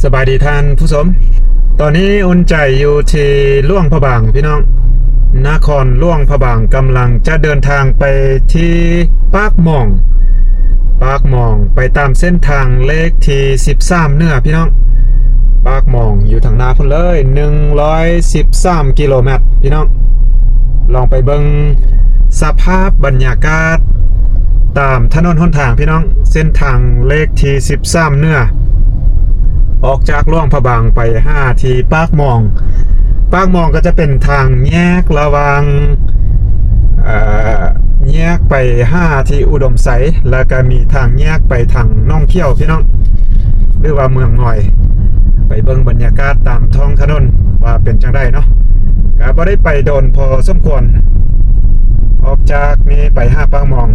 ສະບາຍດີທ່ານຜູ້ຊົມ, ຕອນນີ້ອຸ່ນໃຈຢູ່ທີ່ຫຼວງພະບາງພີ່ນ້ອງ, ນະຄອນຫຼວງພະບາງ, ກຳລັງຈະເດີນທາງໄປທີ່ປາກໝອງ, ປາກໝອງ ໄປຕາມເສັ້ນທາງເລກທີສິບສາມເໜືອພີ່ນ້ອງ. ປາກໝອງຢູ່ທາງໜ້າພຸ້ນເລີຍ, ໜຶ່ງຮ້ອຍສິບສາມກິໂລແມັດພີ່ນ້ອງ. ລອງໄປເບິ່ງສະພາບບັນຍາກາດຕາມຖະໜົນຫົນທາງພີ່ນ້ອງ, ເສັ້ນທາງເລກທີສິບສາມເໜືອ ອອກຈາກຫຼວງພະບາງໄປຫາທີ່ປາກໝອງ. ປາກໝອງກໍຈະເປັນທາງແຍກລະຫວ່າງ ເອີ ແຍກໄປຫາທີ່ອຸດົມໄຊ, ແລ້ວກໍມີທາງແຍກໄປທາງໜອງຂຽວພີ່ນ້ອງ ຫຼືວ່າເມືອງງອຍ. ໄປເບິ່ງບັນຍາກາດຕາມທ້ອງຖະໜົນວ່າເປັນຈັ່ງໃດເນາະ. ກໍບໍ່ໄດ້ໄປດົນພໍສົມຄວນ ອອກຈາກນີ້ໄປຫາປາກໝອງ,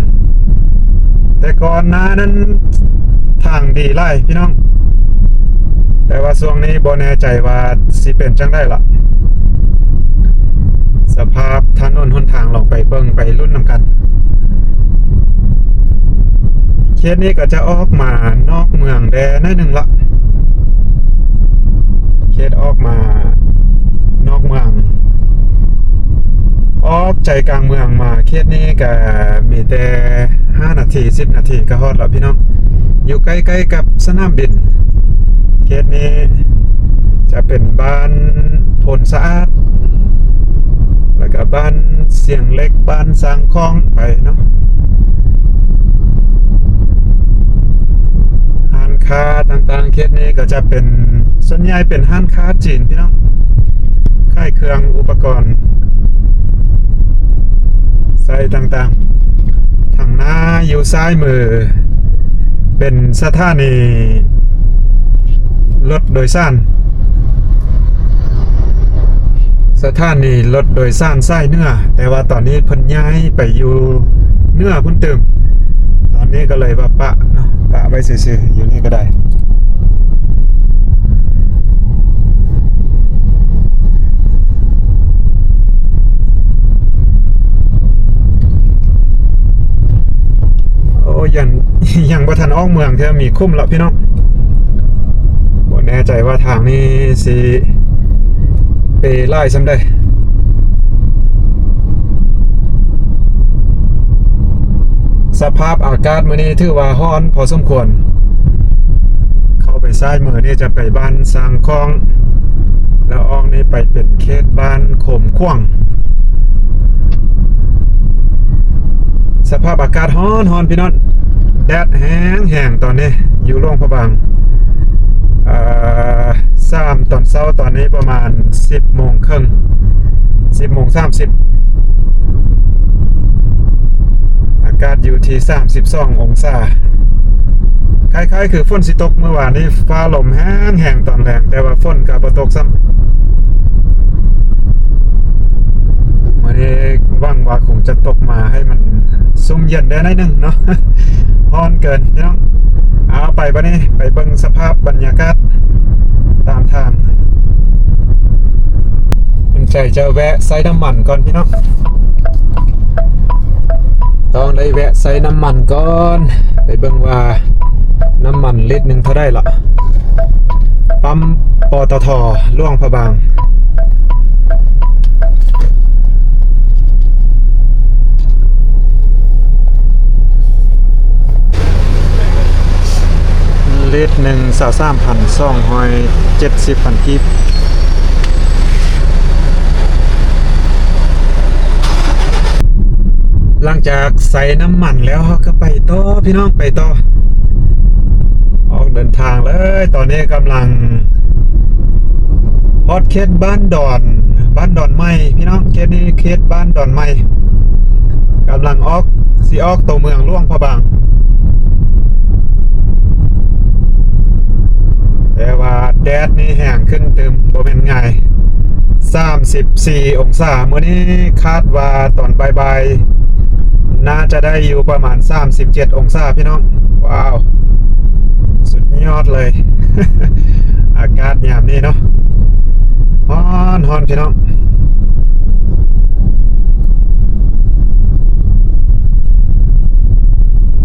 ແຕ່ກ່ອນໜ້ານັ້ນທາງດີຫຼາຍພີ່ນ້ອງ, ແຕ່ວ່າຊ່ວງນີ້ບໍ່ແນ່ໃຈວ່າຊິເປັນຈັ່ງໃດລະ. ສະພາບຖະໜົນຫົນທາງ ລອງໄປເບິ່ງໄປລຸ້ນນຳກັນ. ເຂດນີ້ກໍຈະອອກມານອກເມືອງແດ່ໜ້ອຍໜຶ່ງລະ, ເຂດອອກມານອກເມືອງ, ອອກໃຈກາງເມືອງມາ. ເຂດນີ້ກໍມີແຕ່ຫ້ານາທີ ສິບນາທີກໍຮອດລະພີ່ນ້ອງ, ຢູ່ໃກ້ໆກັບສະໜາມບິນ. ເຂດນີ້ຈະເປັນບ້ານໂພນສະອາດ ແລ້ວກໍບ້ານສຽງເຫຼັກ, ບ້ານຊ້າງຄ້ອງໄປເນາະ. ຮ້ານຄ້າຕ່າງໆເຂດນີ້ກໍຈະເປັນ ສ່ວນໃຫຍ່ເປັນຮ້ານຄ້າຈີນພີ່ນ້ອງ, ຂາຍເຄື່ອງອຸປະກອນໃຊ້ຕ່າງໆ. ທາງໜ້າຢູ່ຊ້າຍມືເປັນສະຖານີລົດໂດຍສານ, ສະຖານີລົດໂດຍສານສາຍເໜືອ, ແຕ່ວ່າຕອນນີ້ເພິ່ນຍ້າຍໄປຢູ່ເໜືອພຸ້ນຕື່ມ. ຕອນນີ້ກໍເລີຍວ່າປະເນາະ, ປະໄວ້ຊື່ໆ ຢູ່ນີ້ກໍໄດ້. ໂອ້ ຍັງ ຍັງບໍ່ທັນອອກເມືອງເທື່ອ ມີຂຸມລະພີ່ນ້ອງ. ບໍ່ແນ່ໃຈວ່າທາງນີ້ຊິເປຫຼາຍສ່ຳໃດ. ສະພາບອາກາດມື້ນີ້ຖືວ່າຮ້ອນພໍສົມຄວນ. ເຂົ້າໄປຊ້າຍມືນີ້ຈະໄປບ້ານຊ້າງຄ້ອງ, ແລ້ວອອກນີ້ໄປເປັນເຂດບ້ານໂຄມຂວາງ. ສະພາບອາກາດຮ້ອນໆ ພີ່ນ້ອງ, ແດດແຮງໆ ຕອນນີ້ຢູ່ຫຼວງພະບາງ. ເອີ ສາມ ຕອນເຊົ້າຕອນນີ້ປະມານສິບໂມງເຄິ່ງ ສິບໂມງສາມສິບ, ອາກາດຢູ່ທີ່ສາມສິບສອງອົງສາ. ຄ້າຍໆຄືຝົນຊິຕົກ, ມື້ວານນີ້ຟ້າລົມແຮງໆຕອນແລງ, ແຕ່ວ່າຝົນກໍບໍ່ຕົກຊ້ຳ. ມື້ນີ້ຫວັງວ່າຄົງຈະຕົກມາໃຫ້ມັນຊຸ່ມເຢັນໄດ້ໜ້ອຍໜຶ່ງເນາະ, ຮ້ອນເກີນພີ່ນ້ອງ. ເອົາ ໄປບາດນີ້ ໄປເບິ່ງສະພາບບັນຍາກາດຕາມທາງ. ສົນໃຈຈະແວະໃສ່ນ້ຳມັນກ່ອນພີ່ນ້ອງ, ຕ້ອງໄດ້ແວະໃສ່ນ້ຳມັນກ່ອນ. ໄປເບິ່ງວ່ານ້ຳມັນລິດໜຶ່ງເທົ່າໃດລະ. ປ້ຳ ປຕທ ຫຼວງພະບາງ. ລິດໜຶ່ງ ຊາວສາມພັນສອງຮ້ອຍເຈັດສິບພັນກີບ. ຫຼັງຈາກໃສ່ນ້ຳມັນແລ້ວ ເຮົາກໍໄປຕໍ່ພີ່ນ້ອງ, ໄປຕໍ່. ອອກເດີນທາງເລີຍ. ຕອນນີ້ກຳລັງຮອດເຂດບ້ານດອນ, ບ້ານດອນໃໝ່ພີ່ນ້ອງ, ເຂດນີ້ເຂດບ້ານດອນໃໝ່. ກຳລັງອອກ, ຊິອອກຕົວເມືອງຫຼວງພະບາງ. ແຕ່ວ່າແດດນີ້ແຮງຂຶ້ນຕື່ມ, ບໍ່ແມ່ນງ່າຍ. ສາມສິບສີ່ອົງສາ. ມື້ນີ້ຄາດວ່າຕອນບ່າຍໆ ໜ້າຈະໄດ້ຢູ່ປະມານສາມສິບເຈັດອົງສາພີ່ນ້ອງ. ວ້າວ ສຸດຍອດເລີຍ ອາກາດຍາມນີ້ເນາະ, ຮ້ອນໆ ພີ່ນ້ອງ.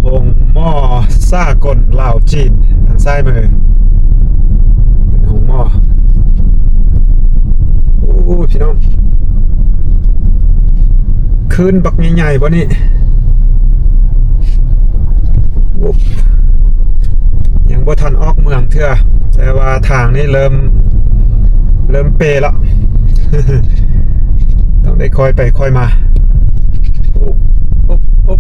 ໂຮງໝໍສາກົນລາວຈີນ ທາງຊ້າຍມື. ເປັ ເນາະ ຄືນບັກໃຫຍ່ໆບໍ່ນີ້. ໂອ້ ຍັງບໍ່ທັນອອກເມືອງເທື່ອ ແຕ່ວ່າທາງນີ້ເລີ່ມ ເລີ່ມເປແລ້ວ ຕ້ອງໄດ້ຄ່ອຍໄປຄ່ອຍມາ. ໂອ້ ໂອ້ ໂອ້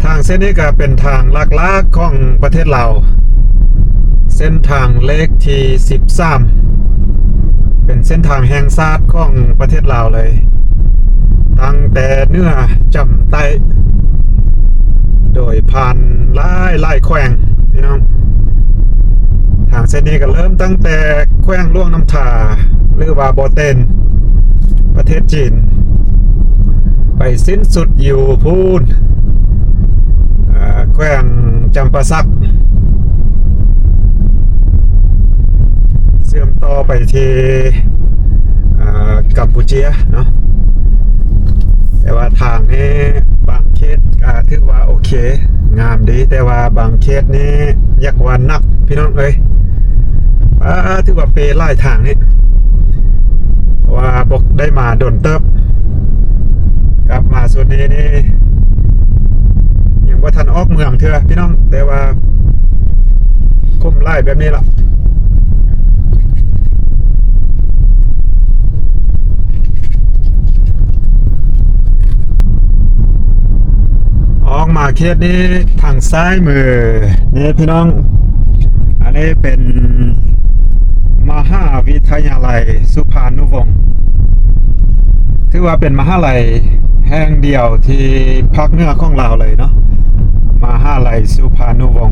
ທາງເສັ້ນນີ້ກໍເປັນທາງຫຼັກໆຂອງປະເທດລາວ ເສັ້ນທາງເລກທີສິບສາມ ເປັນເສັ້ນທາງແຫ່ງຊາດຂອງປະເທດລາວເລີຍ ຕັ້ງແຕ່ເໜືອຈຳໃຕ້ ໂດຍຜ່ານຫຼາຍໆແຂວງພີ່ນ້ອງ. ທາງເສັ້ນນີ້ກໍເລີ່ມຕັ້ງແຕ່ແຂວງຫຼວງນ້ຳທາ ຫຼືວ່າບໍ່ເຕັນ ປະເທດຈີນ ໄປສິ້ນສຸດຢູ່ພຸ້ນ ເອີ ແຂວງຈຳປາສັກ ເຊື່ອມຕໍ່ໄປທີ່ ເອີ ກຳປູເຈຍເນາະ. ແຕ່ວ່າທາງນີ້ບາງເຂດກໍຖືວ່າໂອເຄ ງາມດີ ແຕ່ວ່າບາງເຂດນີ້ຢາກວ່າໜັກພີ່ນ້ອງເອີຍ. ອາ ຖືວ່າເປຫຼາຍທາງນີ້ ເພາະວ່າບໍ່ໄດ້ມາດົນເຕີບ ກັບມາຊຸດນີ້ນີ້ ຍັງບໍ່ທັນອອກເມືອງເທື່ອພີ່ນ້ອງ ແຕ່ວ່າຄຸ້ມຫຼາຍແບບນີ້ລະ. ອອກມາເຂດນີ້ທາງຊ້າຍມືນີ້ພີ່ນ້ອງ ອັນນີ້ເປັນມະຫາວິທະຍາໄລສຸພານຸວົງ ຖືວ່າເປັນມະຫາໄລແຫ່ງດຽວທີ່ພາກເໜືອຂອງລາວເລີຍເນາະ ມະຫາໄລສຸພານຸວົງ.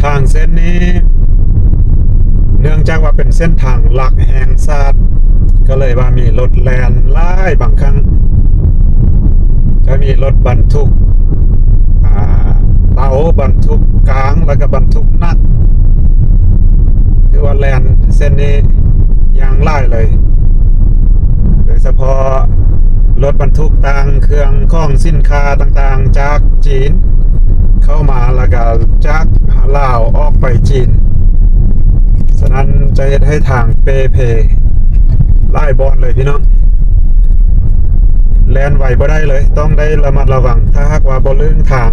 ທາງເສັ້ນນີ້ ເນື່ອງຈາກວ່າເປັນເສັ້ນທາງຫຼັກແຫ່ງຊາດ ກໍເລີຍວ່າມີລົດແລ່ນຫຼາຍ ບາງຄັ້ງຈະມີລົດບັນທຸກ ອ່າ ເບົາ, ບັນທຸກກາງ ແລ້ວກໍບັນທຸກໜັກ ຖືວ່າແລ່ນເສັ້ນນີ້ຢ່າງຫຼາຍເລີຍ. ໂດຍສະເພາະລົດບັນທຸກຕ່າງເຄື່ອງຂອງສິນຄ້າຕ່າງໆ ຈາກຈີນເຂົ້າມາ ແລ້ວກະຈາກລາວອອກໄປຈີນ. ສະນັ້ນຈະເຮັດໃຫ້ທາງເປ່ເພຫຼາຍບ່ອນເລີຍພີ່ນ້ອງ. ແລ່ນໄວບໍ່ໄດ້ເລີຍ, ຕ້ອງໄດ້ລະມັດລະວັງ. ຖ້າຫາກວ່າບໍ່ເລື່ອງທາງ,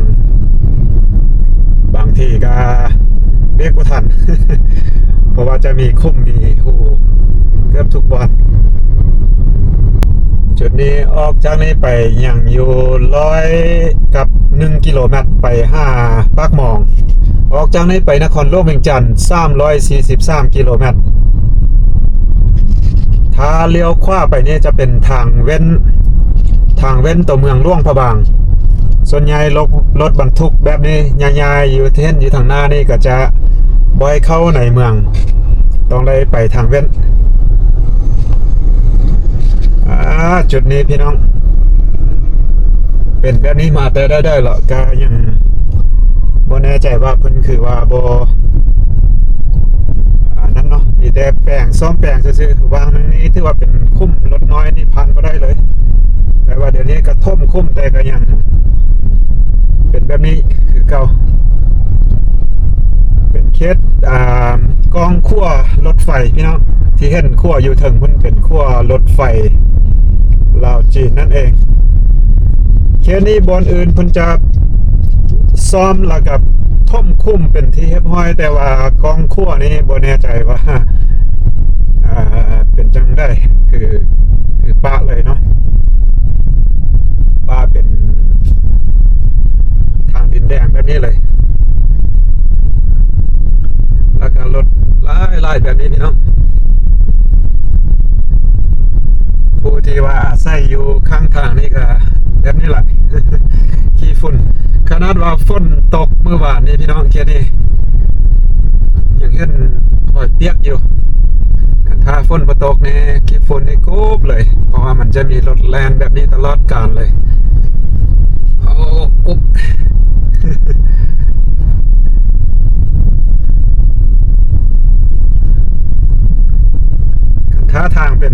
ບາງທີກໍເບຣກບໍ່ທັນ, ເພາະວ່າຈະມີຂຸມມີຮູເກືອບທຸກບ່ອນ. ຈຸດນີ້ ອອກຈາກນີ້ໄປຍັງຢູ່ຮ້ອຍກັບໜຶ່ງກິໂລແມັດ ໄປຫາປາກໝອງ. ອອກຈາກນີ້ໄປນະຄອນຫຼວງວຽງຈັນ ສາມຮ້ອຍສີ່ສິບສາມກິໂລແມັດ. ຖ້າລ້ຽວຂວາໄປນີ້ຈະເປັນທາງເວັ້ນ, ທາງເວັ້ນຕົວເມືອງຫຼວງພະບາງ. ສ່ວນໃຫຍ່ລົດ, ລົດບັນທຸກແບບນີ້ ໃຫຍ່ໆ ຢູ່ທີ່ເຫັນຢູ່ທາງໜ້ານີ້ກໍຈະບໍ່ໃຫ້ເຂົ້າໃນເມືອງ, ຕ້ອງໄດ້ໄປທາງເວັ້ນ. ອ່າ ຈຸດນີ້ພີ່ນ້ອງ ເປັນແບບນີ້ມາແຕ່ໃດໆແລ້ວ ກະຍັງບໍ່ແນ່ໃຈວ່າເພິ່ນຄືວ່າບໍ່ ອ່າ ນັ້ນເນາະ, ມີແຕ່ແປງ ສ້ອມແປງຊື່ໆ. ວາງໜຶ່ງນີ້ຖືວ່າເປັນຂຸມລົດນ້ອຍນີ້ ຜ່ານບໍ່ໄດ້ເລີຍ, ແຕ່ວ່າດຽວນີ້ກະຖົມຂຸມ ແຕ່ກະຍັງເປັນແບບນີ້ຄືເກົ່າ. ເປັນເຂດ ອ່າ ກ້ອງຂົວລົດໄຟພີ່ນ້ອງ, ທີ່ເຫັນຂົວຢູ່ເທິງພຸ້ນເປັນຂົວລົດໄຟລາວຈີນນັ້ນເອງ. ເຂດນີ້ບ່ອນອື່ນເພິ່ນຈະສ້ອມແລ້ວກໍຖົມຂຸມເປັນທີ່ຮຽບຮ້ອຍ, ແຕ່ວ່າກ້ອງຂົວນີ້ບໍ່ແນ່ໃຈວ່າ ອ່າ ເປັນຈັ່ງໃດ, ຄື ຄືປະເລີຍເນາະ, ປະເປັນທາງດິນແດງແບບນີ້ເລີຍ. ແລ້ວກໍລົດຫຼາຍໆແບບນີ້ພີ່ນ້ອງ. ຜູ້ທີ່ວ່າອາໄສຢູ່ຂ້າງທາງນີ້ກໍແບບນີ້ລະ, ຂີ້ຝຸ່ນ. ຂະໜາດວ່າຝົນຕົກມື້ວານນີ້ພີ່ນ້ອງ, ເຂດນີ້ຍັງເຫັນຮອຍປຽກຢູ່. ຄັນຖ້າຝົນບໍ່ຕົກນີ້ ຂີ້ຝຸ່ນນີ້ກຸບເລີຍ, ເພາະວ່າມັນຈະມີລົດແລ່ນແບບນີ້ຕະຫຼອດການເລີຍ. ໂອ້ ໂອ້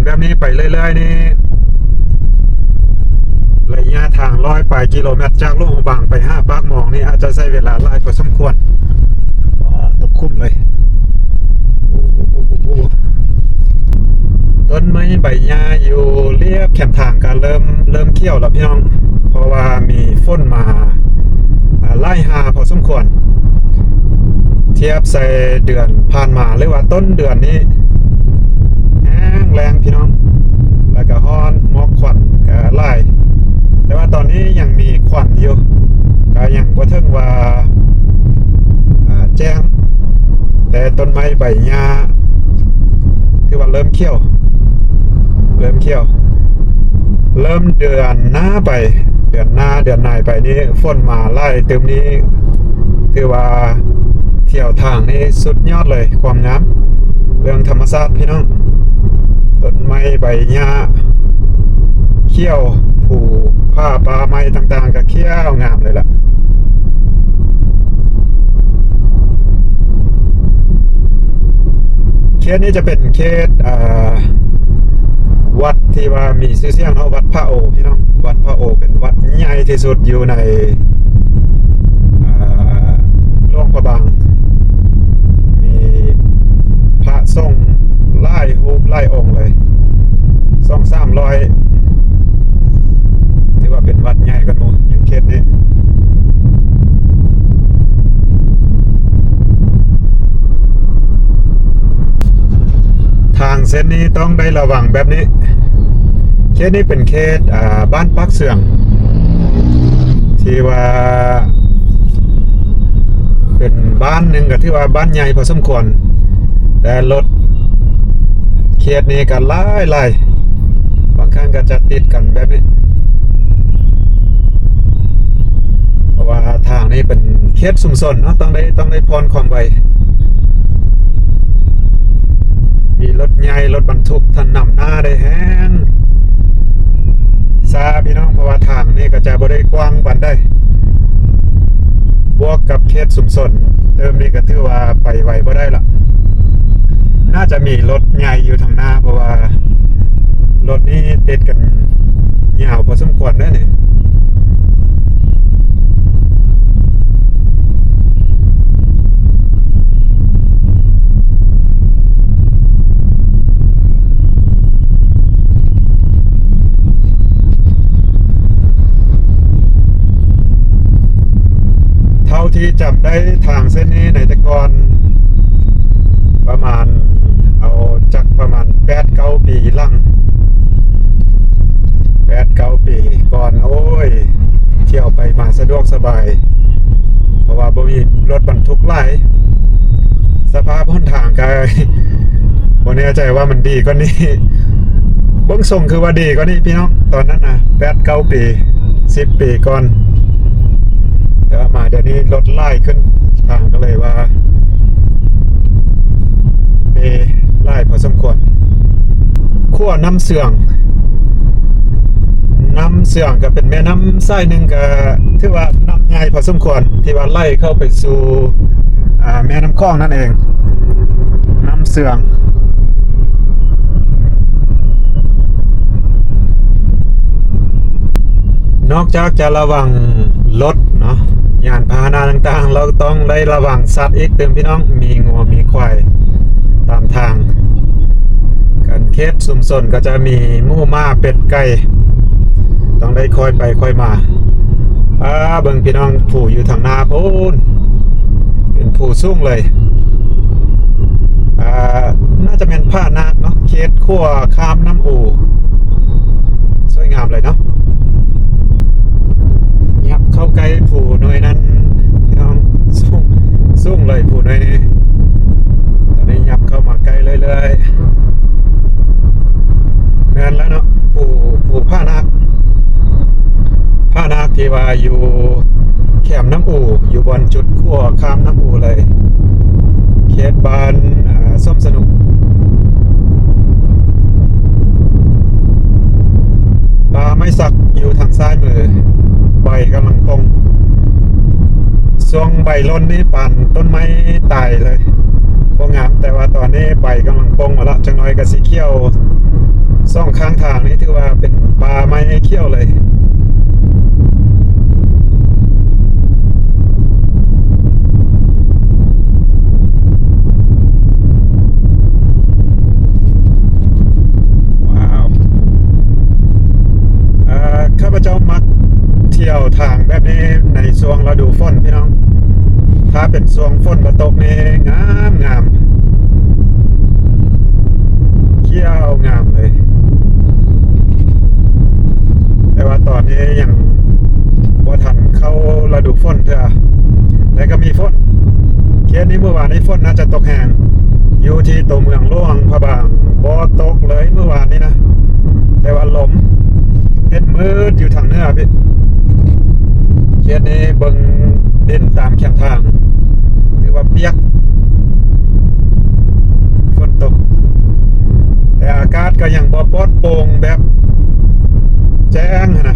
ແບບນີ້ໄປເລື້ອຍໆນີ້ ໄລຍະທາງຮ້ອຍປາຍກິໂລແມັດ ຈາກຫຼວງພະບາງໄປຫາປາກໝອງນີ້ ອາດຈະໃຊ້ເວລາຫຼາຍພໍສົມຄວນ. ວ້າ ຕົກຂຸມເລີຍ. ໂອ້ໂຫ ໂອ້ໂຫ ໂອ້ໂຫ ຕົ້ນໄມ້ໃບຫຍ້າຢູ່ລຽບແຄມທາງກໍເລີ່ມ ເລີ່ມຂຽວແລ້ວພີ່ນ້ອງ ເພາະວ່າມີຝົນມາ ອ່າ ຫຼາຍຫາພໍສົມຄວນ ທຽບໃສ່ເດືອນຜ່ານມາ ຫຼືວ່າຕົ້ນເດືອນນີ້ແຫ້ງແລ້ງພີ່ນ້ອງ ແລ້ວກໍຮ້ອນ ໝອກຄວັນກໍຫຼາຍ ແຕ່ວ່າຕອນນີ້ຍັງມີຄວັນຢູ່ ກໍຍັງບໍ່ເຖິງວ່າ ອ່າ ແຈ້ງ ແຕ່ຕົ້ນໄມ້ໃບຫຍ້າ ຖືວ່າເລີ່ມຂຽວ ເລີ່ມຂຽວ ເລີ່ມເດືອນໜ້າໄປ ເດືອນໜ້າ ເດືອນໜ້າໄປນີ້ ຝົນມາຫຼາຍຕື່ມນີ້ ຖືວ່າທ່ຽວທາງນີ້ສຸດຍອດເລີຍ ຄວາມງາມ ເລື່ອງທຳມະຊາດພີ່ນ້ອງ ຕົ້ນໄມ້ໃບຫຍ້າຂຽວ ພູຜາປ່າໄມ້ຕ່າງໆ ກໍຂຽວງາມເລີຍລະ. ເຂດນີ້ຈະເປັນເຂດ ເອີ ວັດທີ່ວ່າມີຊື່ສຽງເນາະ ວັດພະໂອ ພີ່ນ້ອງ ວັດພະໂອເປັນວັດໃຫຍ່ທີ່ສຸດຢູ່ໃນ ເອີ ຫຼວງພະບາງ ມີພະສົງຫຼາຍຮູບຫຼາຍອົງເລີຍ ສອງສາມຮ້ອຍ ຖືວ່າເປັນວັດໃຫຍ່ກັນໝົດຢູ່ເຂດນີ້. ທາງເສັ້ນນີ້ຕ້ອງໄດ້ລະວັງແບບນີ້. ເຂດນີ້ເປັນເຂດ ອ່າ ບ້ານປາກເຊືອງ ທີ່ວ່າເປັນບ້ານໜຶ່ງ ກໍຖືວ່າບ້ານໃຫຍ່ພໍສົມຄວນ ແຕ່ລົດເຂດນີ້ກໍຫຼາຍໆ ບາງຄັ້ງກໍຈະຕິດກັນແບບນີ້ ເພາະວ່າທາງນີ້ເປັນເຂດຊຸມຊົນເນາະ ຕ້ອງໄດ້ ຕ້ອງໄດ້ຜ່ອນຄວາມໄວ ມີລົດໃຫຍ່ ລົດບັນທຸກ ທ່ານນຳໜ້າໄດ້ແຮງຊ້າພີ່ນ້ອງ ເພາະວ່າທາງນີ້ກໍຈະບໍ່ໄດ້ກວ້າງປານໃດ ບວກກັບເຂດຊຸມຊົນເຕີມນີ້ ກໍຖືວ່າໄປໄວບໍ່ໄດ້ລະ ໜ້າຈະມີລົດໃຫຍ່ຢູ່ທາງໜ້າ ເພາະວ່າລົດນີ້ຕິດກັນຍາວພໍສົມຄວນເດ້ນີ້. ເທົ່າທີ່ຈຳໄດ້ ທາງເສັ້ນນີ້ໃນແຕ່ກ່ອນ ປະມານ ເອົາຈັກປະມານແປດເກົ້າປີຫຼັງ ແປດເກົ້າປີກ່ອນ ໂອ້ຍ ທ່ຽວໄປມາສະດວກສະບາຍ ເພາະວ່າບໍ່ມີລົດບັນທຸກຫຼາຍ ສະພາບຫົນທາງກໍບໍ່ແນ່ໃຈວ່າມັນດີກວ່ານີ້ ເບິ່ງຊົງຄືວ່າດີກວ່ານີ້ພີ່ນ້ອງ ຕອນນັ້ນນະ ແປດເກົ້າປີ ສິບປີກ່ອນ ແຕ່ວ່າມາດຽວນີ້ລົດຫຼາຍຂຶ້ນ ທາງກໍເລີຍວ່າເປຫຼາຍພໍສົມຄວນ. ຂົວນ້ຳເຊືອງ ນ້ຳເຊືອງກໍເປັນແມ່ນ້ຳສາຍໜຶ່ງ ກໍຖືວ່ານ້ຳໃຫຍ່ພໍສົມຄວນ ທີ່ວ່າໄຫຼເຂົ້າໄປສູ່ ອ່າ ແມ່ນ້ຳຂອງນັ້ນເອງ ນ້ຳເຊືອງ. ນອກຈາກຈະລະວັງລົດເນາະ ຍານພາຫະນະຕ່າງໆ ລາວຕ້ອງໄດ້ລະວັງສັດອີກຕື່ມພີ່ນ້ອງ ມີງົວມີຄວາຍຕາມທາງ ການເຂດຊຸມຊົນກໍຈະມີໝູໝາເປັດໄກ່ ຕ້ອງໄດ້ຄ່ອຍໄປຄ່ອຍມາ. ອາ ເບິ່ງພີ່ນ້ອງ ພູຢູ່ທາງໜ້າພຸ້ນ ເປັນພູສູງເລີຍ ອາ ໜ້າຈະແມ່ນຜານາກເນາະ ເຂດຂົວຂ້າມນ້ຳອູ ສວຍງາມເລີຍເນາະ. ຫຍັບເຂົ້າໃກ້ພູໜ່ວຍນັ້ນພີ່ນ້ອງ ສູງ ສູງເລີຍພູໜ່ວຍນີ້ ຕອນນີ້ຫຍັບເຂົ້າມາໃກ້ເລື້ອຍໆ. ແມ່ນແລ້ວເນາະ ພູ ພູຜານາກ ຜານາກທີ່ວ່າຢູ່ແຄມນ້ຳອູ ຢູ່ບ່ອນຈຸດຂົວຂ້າມນ້ຳອູເລີຍ ເຂດບ້ານ ເອີ ສົມສະໜຸກ. ປ່າໄມ້ສັກຢູ່ທາງຊ້າຍມື ໃບກຳລັງປົ່ງ ຊ່ວງໃບຫຼົ່ນນີ້ປານຕົ້ນໄມ້ຕາຍເລີຍ ບໍ່ງາມ ແຕ່ວ່າຕອນນີ້ໃບກຳລັງປົ່ງມາລະ ຈັກໜ້ອຍກໍຊິຂຽວ ສອງຂ້າງທາງນີ້ຖືວ່າເປັນປ່າໄມ້ຂຽວເລີຍ. ວ້າວ ເອີ ຂ້າພະເຈົ້າມັກທ່ຽວທາງແບບນີ້ໃນຊ່ວງລະດູຝົນພີ່ນ້ອງ. ຖ້າເປັນຊ່ວງຝົນບໍ່ຕົກນີ້ງາມໆ ຂຽວງາມເລີຍ. ແຕ່ວ່າຕອນນີ້ຍັງບໍ່ທັນເຂົ້າລະດູຝົນເທື່ອ ແຕ່ກໍມີຝົນ. ເຂດນີ້ມື້ວານນີ້ຝົນໜ້າຈະຕົກແຮງ ຢູ່ທີ່ຕົວເມືອງຫຼວງພະບາງ ບໍ່ຕົກເລີຍມື້ວານນີ້ນະ ແຕ່ວ່າລົມ ເຮັດມືດຢູ່ທາງເໜືອພີ້. ເຂດນີ້ເບິ່ງດິນຕາມແຄມທາງ ຖືວ່າປຽກ ຝົນຕົກ ແຕ່ອາກາດກໍຍັງບໍ່ປອດໂປ່ງແບບແຈ້ງຫັ້ນນະ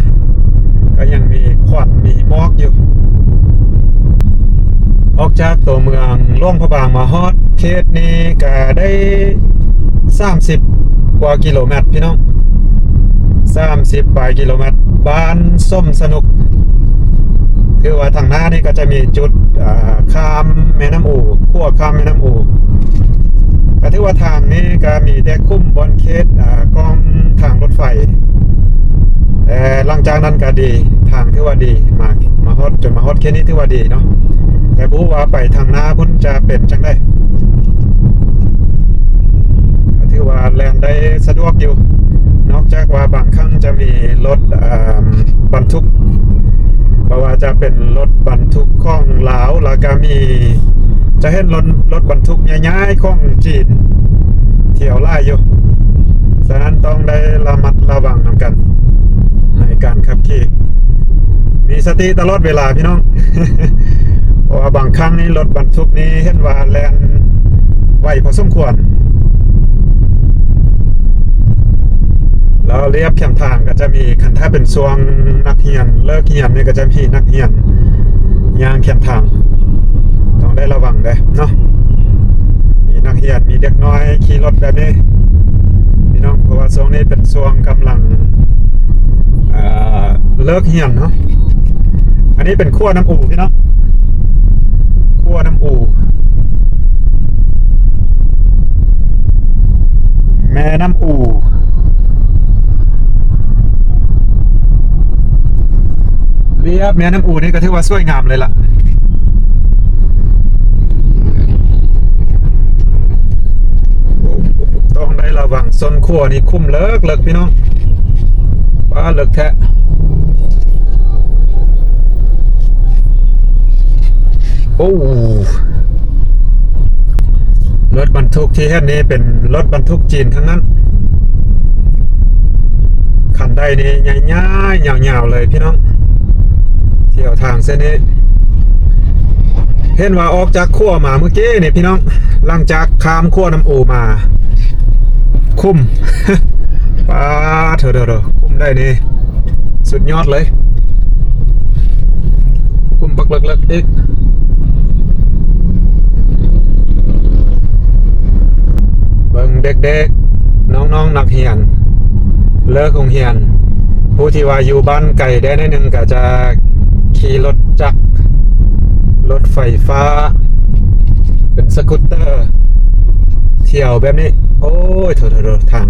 ກໍຍັງມີຄວັນມີໝອກຢູ່. ອອກຈາກຕົວເມືອງຫຼວງພະບາງມາຮອດເຂດນີ້ກໍໄດ້ສາມສິບກວ່າກິໂລແມັດພີ່ນ້ອງ, ສາມສິບປາຍກິໂລແມັດ, ບ້ານສົມສະໜຸກ. ຖືວ່າທາງໜ້ານີ້ກໍຈະມີຈຸດ ອ່າ ຂ້າມແມ່ນ້ຳອູ, ຂົວຂ້າມແມ່ນ້ຳອູ. ກໍຖືວ່າທາງນີ້ກໍມີແຕ່ຂຸມບ່ອນເຂດ ອ່າ ກ້ອງທາງລົດໄຟ, ແຕ່ຫຼັງຈາກນັ້ນກໍດີ, ທາງຖືວ່າດີ, ມາ ມາຮອດ ຈົນມາຮອດເຂດນີ້ຖືວ່າດີເນາະ, ແຕ່ບໍ່ຮູ້ວ່າໄປທາງໜ້າພຸ້ນຈະເປັນຈັ່ງໃດ. ກໍຖືວ່າແລ່ນໄດ້ສະດວກຢູ່, ນອກຈາກວ່າບາງຄັ້ງຈະມີລົດ ເອີ່ມ ບັນທຸກ, ບໍ່ວ່າຈະເປັນລົດບັນທຸກຂອງລາວ ແລ້ວກໍມີ ຈະເຫັນລົດ ລົດບັນທຸກໃຫຍ່ໆຂອງຈີນທ່ຽວຫຼາຍຢູ່. ສະນັ້ນຕ້ອງໄດ້ລະມັດລະວັງນຳກັນໃນການຂັບຂີ່, ມີສະຕິຕະຫຼອດເວລາພີ່ນ້ອງ. ເພາະວ່າບາງຄັ້ງນີ້ລົດບັນທຸກນີ້ເຫັນວ່າແລ່ນໄວພໍສົມຄວນ. ແລ້ວລຽບແຄມທາງກໍຈະມີ, ຄັນຖ້າເປັນຊ່ວງນັກຮຽນເລີກຮຽນນີ້ກໍຈະມີນັກຮຽນຍ່າງແຄມທາງ, ຕ້ອງໄດ້ລະວັງເດ້ເນາະ. ມີນັກຮຽນ, ມີເດັກນ້ອຍຂີ່ລົດແບບນີ້ພີ່ນ້ອງ, ເພາະວ່າຊ່ວງນີ້ເປັນຊ່ວງກຳລັງ ເອີ່ ເລີກຮຽນເນາະ. ອັນນີ້ເປັນຂົວນ້ຳອູພີ່ນ້ອງ, ຂົວນ້ຳອູ, ແມ່ນ້ຳອູ. ລຽບແມ່ນ້ຳອູນີ້ກໍຖືວ່າສວຍງາມເລີຍລະ. ຕ້ອງໄດ້ລະວັງ, ສົ້ນຂົວນີ້ຂຸມເລິກໆ ພີ່ນ້ອງ. ປ້າ ເລິກແທ້. ໂອ້ ລົດບັນທຸກທີ່ເຫັນນີ້ເປັນລົດບັນທຸກຈີນທັງນັ້ນ. ຄັນໃດນີ້ໃຫຍ່ໆ ຍາວໆ ເລີຍພີ່ນ້ອງ, ທ່ຽວທາງເສັ້ນນີ້. ເຫັນວ່າອອກຈາກຂົວມາມື້ກີ້ນີ້ພີ່ນ້ອງ, ຫຼັງຈາກຂ້າມຂົວນ້ຳອູມາ, ຂຸມ. ປາດໂທ້ໆໆ, ຂຸມໃດນີ້ ສຸດຍອດເລີຍ, ຂຸມບັກເລິກໆອີກ. ເບິ່ງເດັກໆ ນ້ອງໆ ນັກຮຽນເລີກໂຮງຮຽນ, ຜູ້ທີ່ວ່າຢູ່ບ້ານໄກແດ່ໜ້ອຍໜຶ່ງກໍຈະຂີ່ລົດຈັກ, ລົດໄຟຟ້າ, ເປັນສະກູດເຕີ ທ່ຽວແບບນີ້. ໂອ້ຍ ໂທ້ໆໆ ທາງ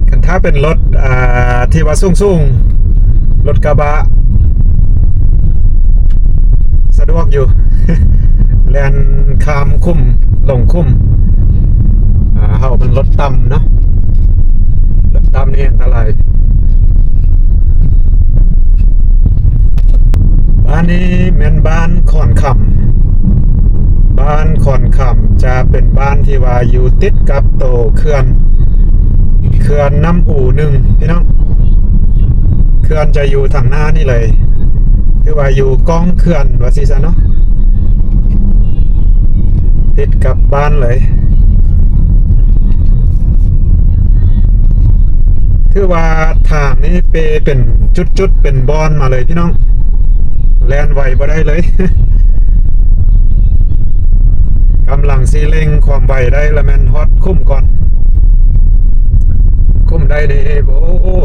ຄັນຖ້າເປັນລົດ ອ່າ ທີ່ວ່າສູງໆ ລົດກະບະສະດວກຢູ່ ແລ່ນຂ້າມຂຸມ ລົງຂຸມ. ອ່າ ເຮົາມັນລົດຕ່ຳເນາະ, ລົດຕ່ຳນີ້ອັນຕະລາຍ. ບ້ານນີ້ແມ່ນບ້ານຂອນຄຳ. ບ້ານຂອນຄຳຈະເປັນບ້ານທີ່ວ່າຢູ່ຕິດກັບໂຕເຂື່ອນ, ເຂື່ອນນ້ຳອູໜຶ່ງ ພີ່ນ້ອງ. ເຂື່ອນຈະຢູ່ທາງໜ້ານີ້ເລີຍ, ຄືວ່າຢູ່ກ້ອງເຂື່ອນວ່າຊີ້ຊະເນາະ, ຕິດກັບບ້ານເລີຍ. ຄືວ່າທາງນີ້ເປເປັນຈຸດໆ ເປັນບ່ອນມາເລີຍພີ່ນ້ອງ, ແລ່ນໄວບໍ່ໄດ້ເລີຍ. ກຳລັງຊິເລັ່ງຄວາມໄວໄດ້ ລະແມ່ນຮອດຄຸ້ມກ່ອນ. ຄຸ້ມໄດ້ນີ້ ໂອ້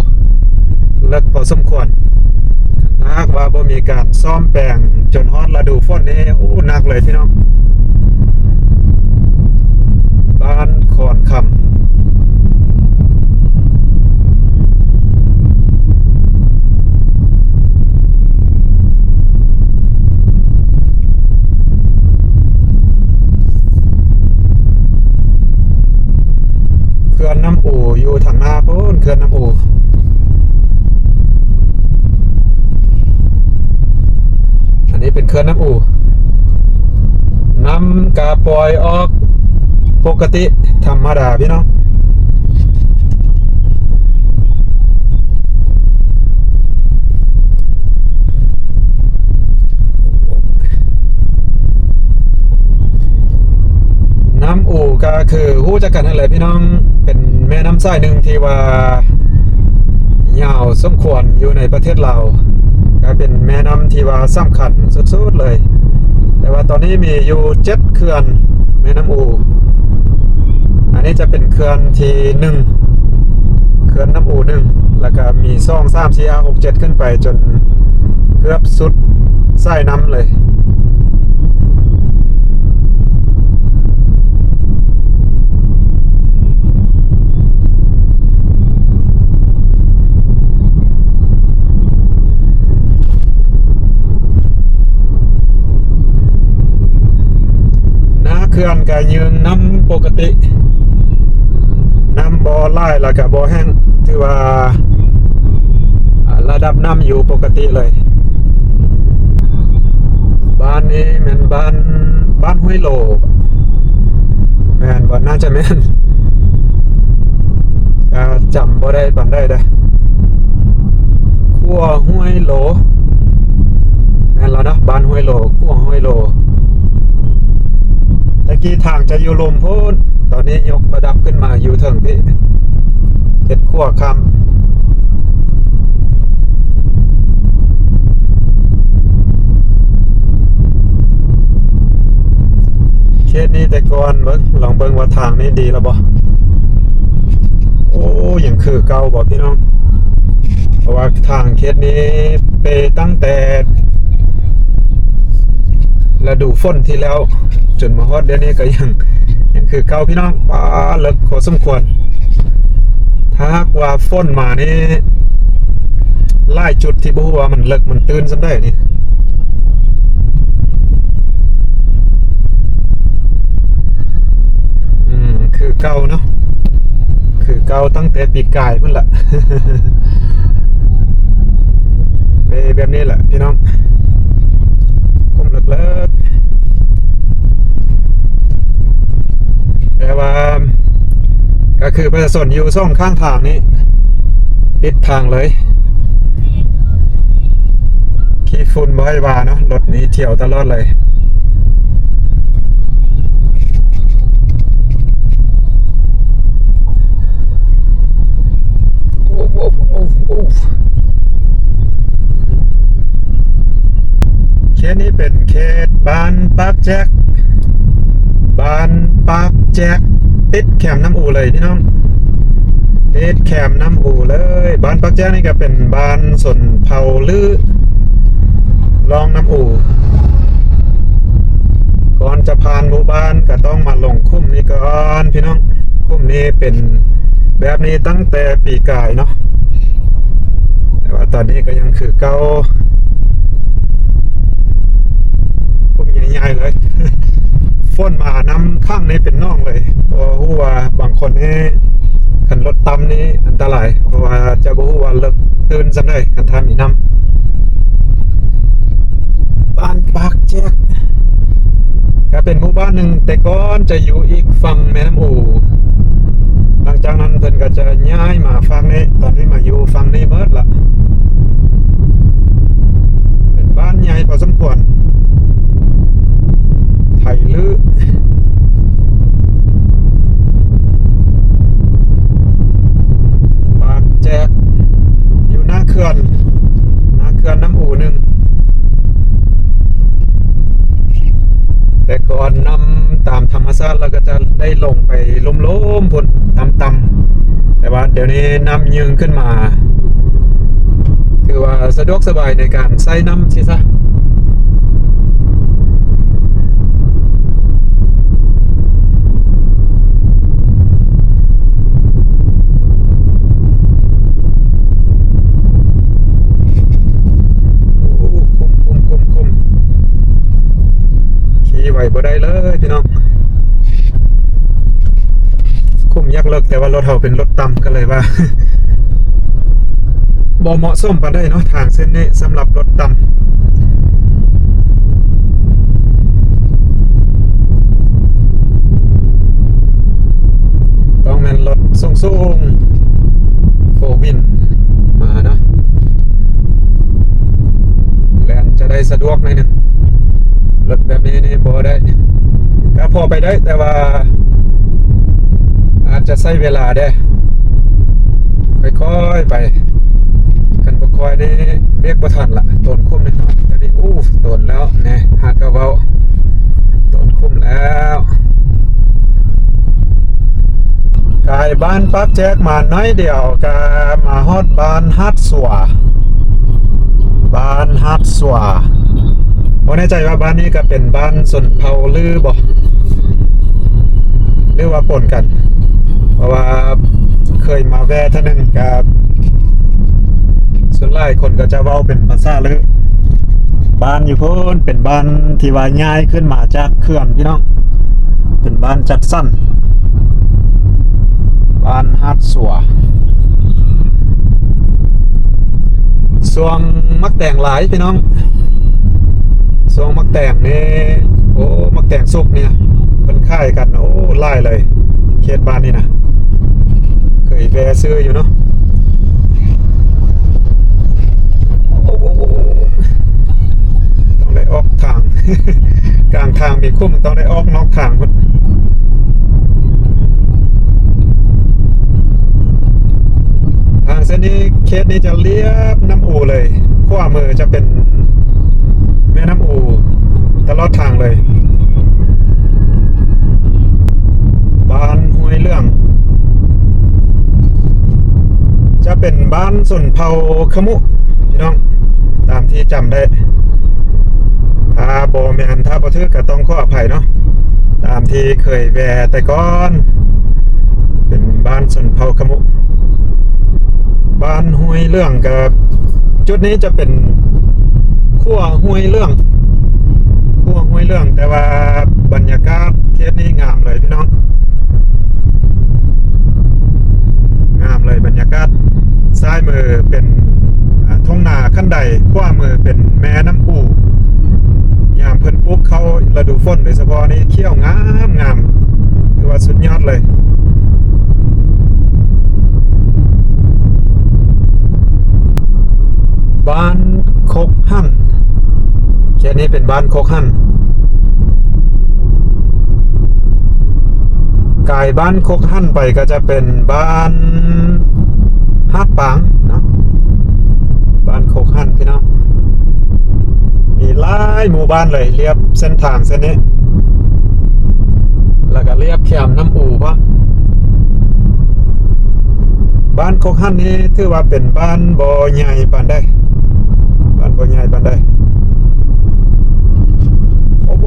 ເລິກພໍສົມຄວນ. ຖ້າຫາກວ່າບໍ່ມີການສ້ອມແປງຈົນຮອດລະດູຝົນນີ້ ໂອ້ ໜັກເລີຍພີ່ນ້ອງ. ບ້ານຄອນຄຳ. ເຂື່ອນນ້ຳອູຢູ່ທາງໜ້າພຸ້ນ ເຂື່ອນນ້ຳອູ. ອັນນີ້ເປັນເຂື່ອນນ້ຳອູ. ນ້ຳກະປ່ອຍອອກປົກກະຕິທຳມະດາພີ່ນ້ອງ. ນ້ຳອູກະຄືຮູ້ຈັກກັນຫັ້ນແຫຼະພີ່ນ້ອງ, ເປັນແມ່ນ້ຳສາຍໜຶ່ງທີ່ວ່າຍາວສົມຄວນຢູ່ໃນປະເທດລາວ, ກະເປັນແມ່ນ້ຳທີ່ວ່າສຳຄັນສຸດໆເລີຍ. ແຕ່ວ່າຕອນນີ້ມີຢູ່ເຈັດເຂື່ອນແມ່ນ້ຳອູ. ອັນນີ້ຈະເປັນເຂື່ອນທີໜຶ່ງ ເຂື່ອນນ້ຳອູໜຶ່ງ ແລ້ວກະມີສອງ ສາມ ສີ່ ຫ້າ ຫົກ ເຈັດ ຂຶ້ນໄປຈົນເກືອບສຸດສາຍນ້ຳເລີຍ. ໜ້າເຂື່ອນກະຍື່ນນ້ຳປົກກະຕິ, ນ້ຳບໍ່ຫຼາຍແລ້ວກະບໍ່ແຫ້ງ, ຖືວ່າ ອ່າ ລະດັບນ້ຳຢູ່ປົກກະຕິເລີຍ. ບ້ານນີ້ແມ່ນບ້ານ ບ້ານຫ້ວຍໂລ ແມ່ນບໍ່? ໜ້າຈະແມ່ນ, ກະຈຳບໍ່ໄດ້ປານໃດເດ້. ຂົວຫ້ວຍໂລ ແມ່ນແລ້ວເນາະ, ບ້ານຫ້ວຍໂລ ຂົວຫ້ວຍໂລ. ແຕ່ກີ້ທາງຈະຢູ່ລຸ່ມພຸ້ນ, ຕອນນີ້ຍົກລະດັບຂຶ້ນມາຢູ່ເທິງພີ້ ເຮັດຂົວຂ້າມ. ເຂດນີ້ແຕ່ກ່ອນເບິ່ງ ລອງເບິ່ງວ່າທາງນີ້ດີແລ້ວບໍ່? ໂອ້ ຍັງຄືເກົ່າບໍ່ພີ່ນ້ອງ? ເພາະວ່າທາງເຂດນີ້ເປຕັ້ງແຕ່ລະດູຝົນທີ່ແລ້ວ ຈົນມາຮອດດຽວນີ້ກະຍັງ ຍັງຄືເກົ່າພີ່ນ້ອງ. ປາ ເລິກພໍສົມຄວນ. ຖ້າຫາກວ່າຝົນມານີ້ ຫຼາຍຈຸດທີ່ບໍ່ຮູ້ວ່າມັນເລິກມັນຕື້ນສ່ຳໃດນີ້. ອືມ ຄືເກົ່າເນາະ, ຄືເກົ່າຕັ້ງແຕ່ປີກາຍພຸ້ນລະ. ເປັນແບບນີ້ແຫຼະພີ່ນ້ອງ, ກຸ້ມເລິກໆ. ແຕ່ວ່າກະຄືປະຊາຊົນຢູ່ສອງຂ້າງທາງນີ້ປິດທາງເລີຍ. ຂີ້ຝຸ່ນບໍ່ໃຫ້ວ່າເນາະ, ລົດນີ້ທ່ຽວຕະຫຼອດເລີຍ. ໂອ້ ໂອ້ ໂອ້ ໂອ້ ເຂດນີ້ເປັນເຂດບ້ານປາກແຈກ, ບ້ານປາກແຈກ ຕິດແຄມນ້ຳອູເລີຍພີ່ນ້ອງ, ຕິດແຄມນ້ຳອູເລີຍ. ບ້ານປາກແຈກນີ້ກະເປັນບ້ານຊົນເຜົ່າລື້ ລ່ອງນ້ຳອູ. ກ່ອນຈະຜ່ານໝູ່ບ້ານກະຕ້ອງມາລົງຂຸມນີ້ກ່ອນພີ່ນ້ອງ. ຂຸມນີ້ເປັນແບບນີ້ຕັ້ງແຕ່ປີກາຍເນາະ, ແຕ່ວ່າຕອນນີ້ກະຍັງຄືເກົ່າ. ຂຸມໃຫຍ່ໆເລີຍ, ຝົນມານ້ຳຂັງນີ້ເປັນໜອງເລີຍ. ບໍ່ຮູ້ວ່າບາງຄົນນີ້ ຄັນລົດຕ່ຳນີ້ອັນຕະລາຍ, ເພາະວ່າຈະບໍ່ຮູ້ວ່າເລິກຕື້ນສ່ຳໃດ ຄັນຖ້າມີນ້ຳ. ບ້ານປາກແຈກ ກະເປັນໝູ່ບ້ານໜຶ່ງ ແຕ່ກ່ອນຈະຢູ່ອີກຝັ່ງແມ່ນ້ຳອູ, ຫຼັງຈາກນັ້ນເພິ່ນກະຈະຍ້າຍມາຝັ່ງນີ້, ຕອນນີ້ມາຢູ່ຝັ່ງນີ້ໝົດລະ. ເປັນບ້ານໃຫຍ່ພໍສົມຄວນ. ໄທລື້ ປາກແຈກ ຢູ່ໜ້າເຂື່ອນ, ໜ້າເຂື່ອນນ້ຳອູໜຶ່ງ. ແຕ່ກ່ອນນ້ຳຕາມທຳ ມະຊາດ ແລ້ວກໍຈະໄດ້ລົງໄປລຸ່ມໆພຸ້ນ ຕ່ຳໆ ແຕ່ວ່າດຽວນີ້ນ້ຳຍື່ນຂຶ້ນມາ ຖືວ່າສະດວກສະບາຍໃນການໃຊ້ນ້ຳຊິຊະ. ໂອ້ ຄຸ້ມໆໆໆ ຂີ່ໄຫວບໍ່ໄດ້ເລີຍພີ່ນ້ອງ. ຄຸ້ມຢາກເລິກ ແຕ່ວ່າລົດເຮົາເປັນລົດຕ່ຳ ກໍເລີຍວ່າ ບໍ່ເໝາະສົມປານໃດເນາະ ທາງເສັ້ນນີ້ສຳລັບລົດຕ່ຳ. ຕ້ອງແມ່ນລົດສູງໆ ໂຟວິນມາເນາະ ແລ່ນຈະໄດ້ສະດວກໜ້ອຍໜຶ່ງ. ລົດແບບນີ້ນີ້ບໍ່ໄດ້ ກໍພໍໄປໄດ້ ແຕ່ວ່າອາດຈະໃຊ້ເວລາເດ້ ຄ່ອຍໆໄປ. ຄັນບໍ່ຄ່ອຍນີ້ເບຣກບໍ່ທັນລະ ໂຕນຄຸ້ມແນ່ນອນ. ຕອນນີ້ ອູ້ ໂຕນແລ້ວແນ່ ຫາກະເວົ້າ ໂຕນຄຸ້ມແລ້ວ. ກາຍບ້ານປາກແຈກມາໜ້ອຍດຽວ ກະມາຮອດບ້ານຫາດສົວ ບ້ານຫາດສົວ. ບໍ່ແນ່ໃຈວ່າບ້ານນີ້ກະເປັນບ້ານຊົນເຜົ່າຫຼືບໍ່ ຫຼືວ່າປົນກັນ ເພາະວ່າເຄີຍມາແວ່ເທື່ອໜຶ່ງ ກະສ່ວນຫຼາຍຄົນກໍຈະເວົ້າເປັນພາສາລື. ບ້ານຢູ່ພຸ້ນເປັນບ້ານທີ່ວ່າຍ້າຍຂຶ້ນມາຈາກເຂື່ອນພີ່ນ້ອງ ເປັນບ້ານຈັດສັນ ບ້ານຫາດສົວ. ສວນໝາກແຕງຫຼາຍພີ່ນ້ອງ ສວນໝາກແຕງນີ້ ໂອ້ ໝາກແຕງສຸກນີ້ນະ ເພິ່ນຂາຍກັນ ໂອ້ ຫຼາຍເລີຍ ເຂດບ້ານນີ້ນະ ເຄີຍແວ່ຊື້ຢູ່ເນາະ. ໂອ້ ຕ້ອງໄດ້ອອກທາງ ກາງທາງມີຂຸມ ຕ້ອງໄດ້ອອກນອກທາງພຸ້ນ. ທາງເສັ້ນນີ້ ເຂດນີ້ຈະລຽບນ້ຳອູເລີຍ ຂວາມືຈະເປັນແມ່ນ້ຳອູຕະຫຼອດທາງເລີຍ. ບ້ານຫ້ວຍເຫຼືອງ ຈະເປັນບ້ານຊົນເຜົ່າຂະມຸພີ່ນ້ອງ ຕາມທີ່ຈຳໄດ້. ຖ້າບໍ່ແມ່ນ ຖ້າບໍ່ຖືກກໍຕ້ອງຂໍອະໄພເນາະ ຕາມທີ່ເຄີຍແວ່ແຕ່ກ່ອນ ເປັນບ້ານຊົນເຜົ່າຂະມຸ. ບ້ານຫ້ວຍເຫຼືອງກໍ ຈຸດນີ້ຈະເປັນຂົວຫ້ວຍເຫຼືອງ ຂົວຫ້ວຍເຫຼືອງ ແຕ່ວ່າບັນຍາກາດເຂດນີ້ງາມເລີຍພີ່ນ້ອງ ງາມເລີຍບັນຍາກາດ. ຊ້າຍມືເປັນ ອາ ທົ່ງນາຄັນໄດ ຂວາມືເປັນແມ່ນ້ຳອູ. ຍາມເພິ່ນປູກເຂົ້າລະດູຝົນໂດຍສະເພາະນີ້ ຂຽວງາມໆ ຖືວ່າສຸດຍອດເລີຍ. ບ້ານຄົກຫັນ ເຂດນີ້ເປັນບ້ານຄົກຫັນ. ກາຍບ້ານຄົກຫັນໄປກໍຈະເປັນບ້ານຫາດປາງເນາະ ບ້ານຄົກຫັນພີ່ນ້ອງ. ມີຫຼາຍໝູ່ບ້ານເລີຍ ລຽບເສັ້ນທາງເສັ້ນນີ້ ແລ້ວກໍລຽບແຄມນ້ຳອູພ້ອມ. ບ້ານຄົກຫັນນີ້ຖືວ່າເປັນບ້ານບໍ່ໃຫຍ່ປານໃດ ບ້ານບໍ່ໃຫຍ່ປານໃດ. ໂອ້ໂຫ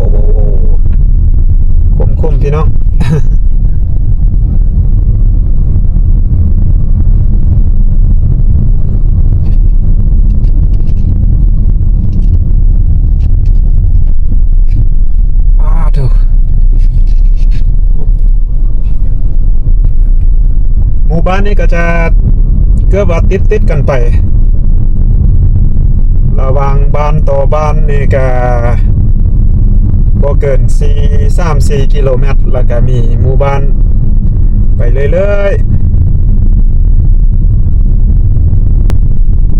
ຄຸ້ມໆ ພີ່ນ້ອງ. ປາໂທ້ ໝູ່ບ້ານນີ້ກໍຈະເກືອບວ່າຕິດໆກັນໄປ ລະຫວ່າງບ້ານຕໍ່ບ້ານນີ້ກະບໍ່ເກີນສີ່ ສາມສີ່ກິໂລແມັດ ລະກະມີໝູ່ບ້ານໄປເລື້ອຍໆ.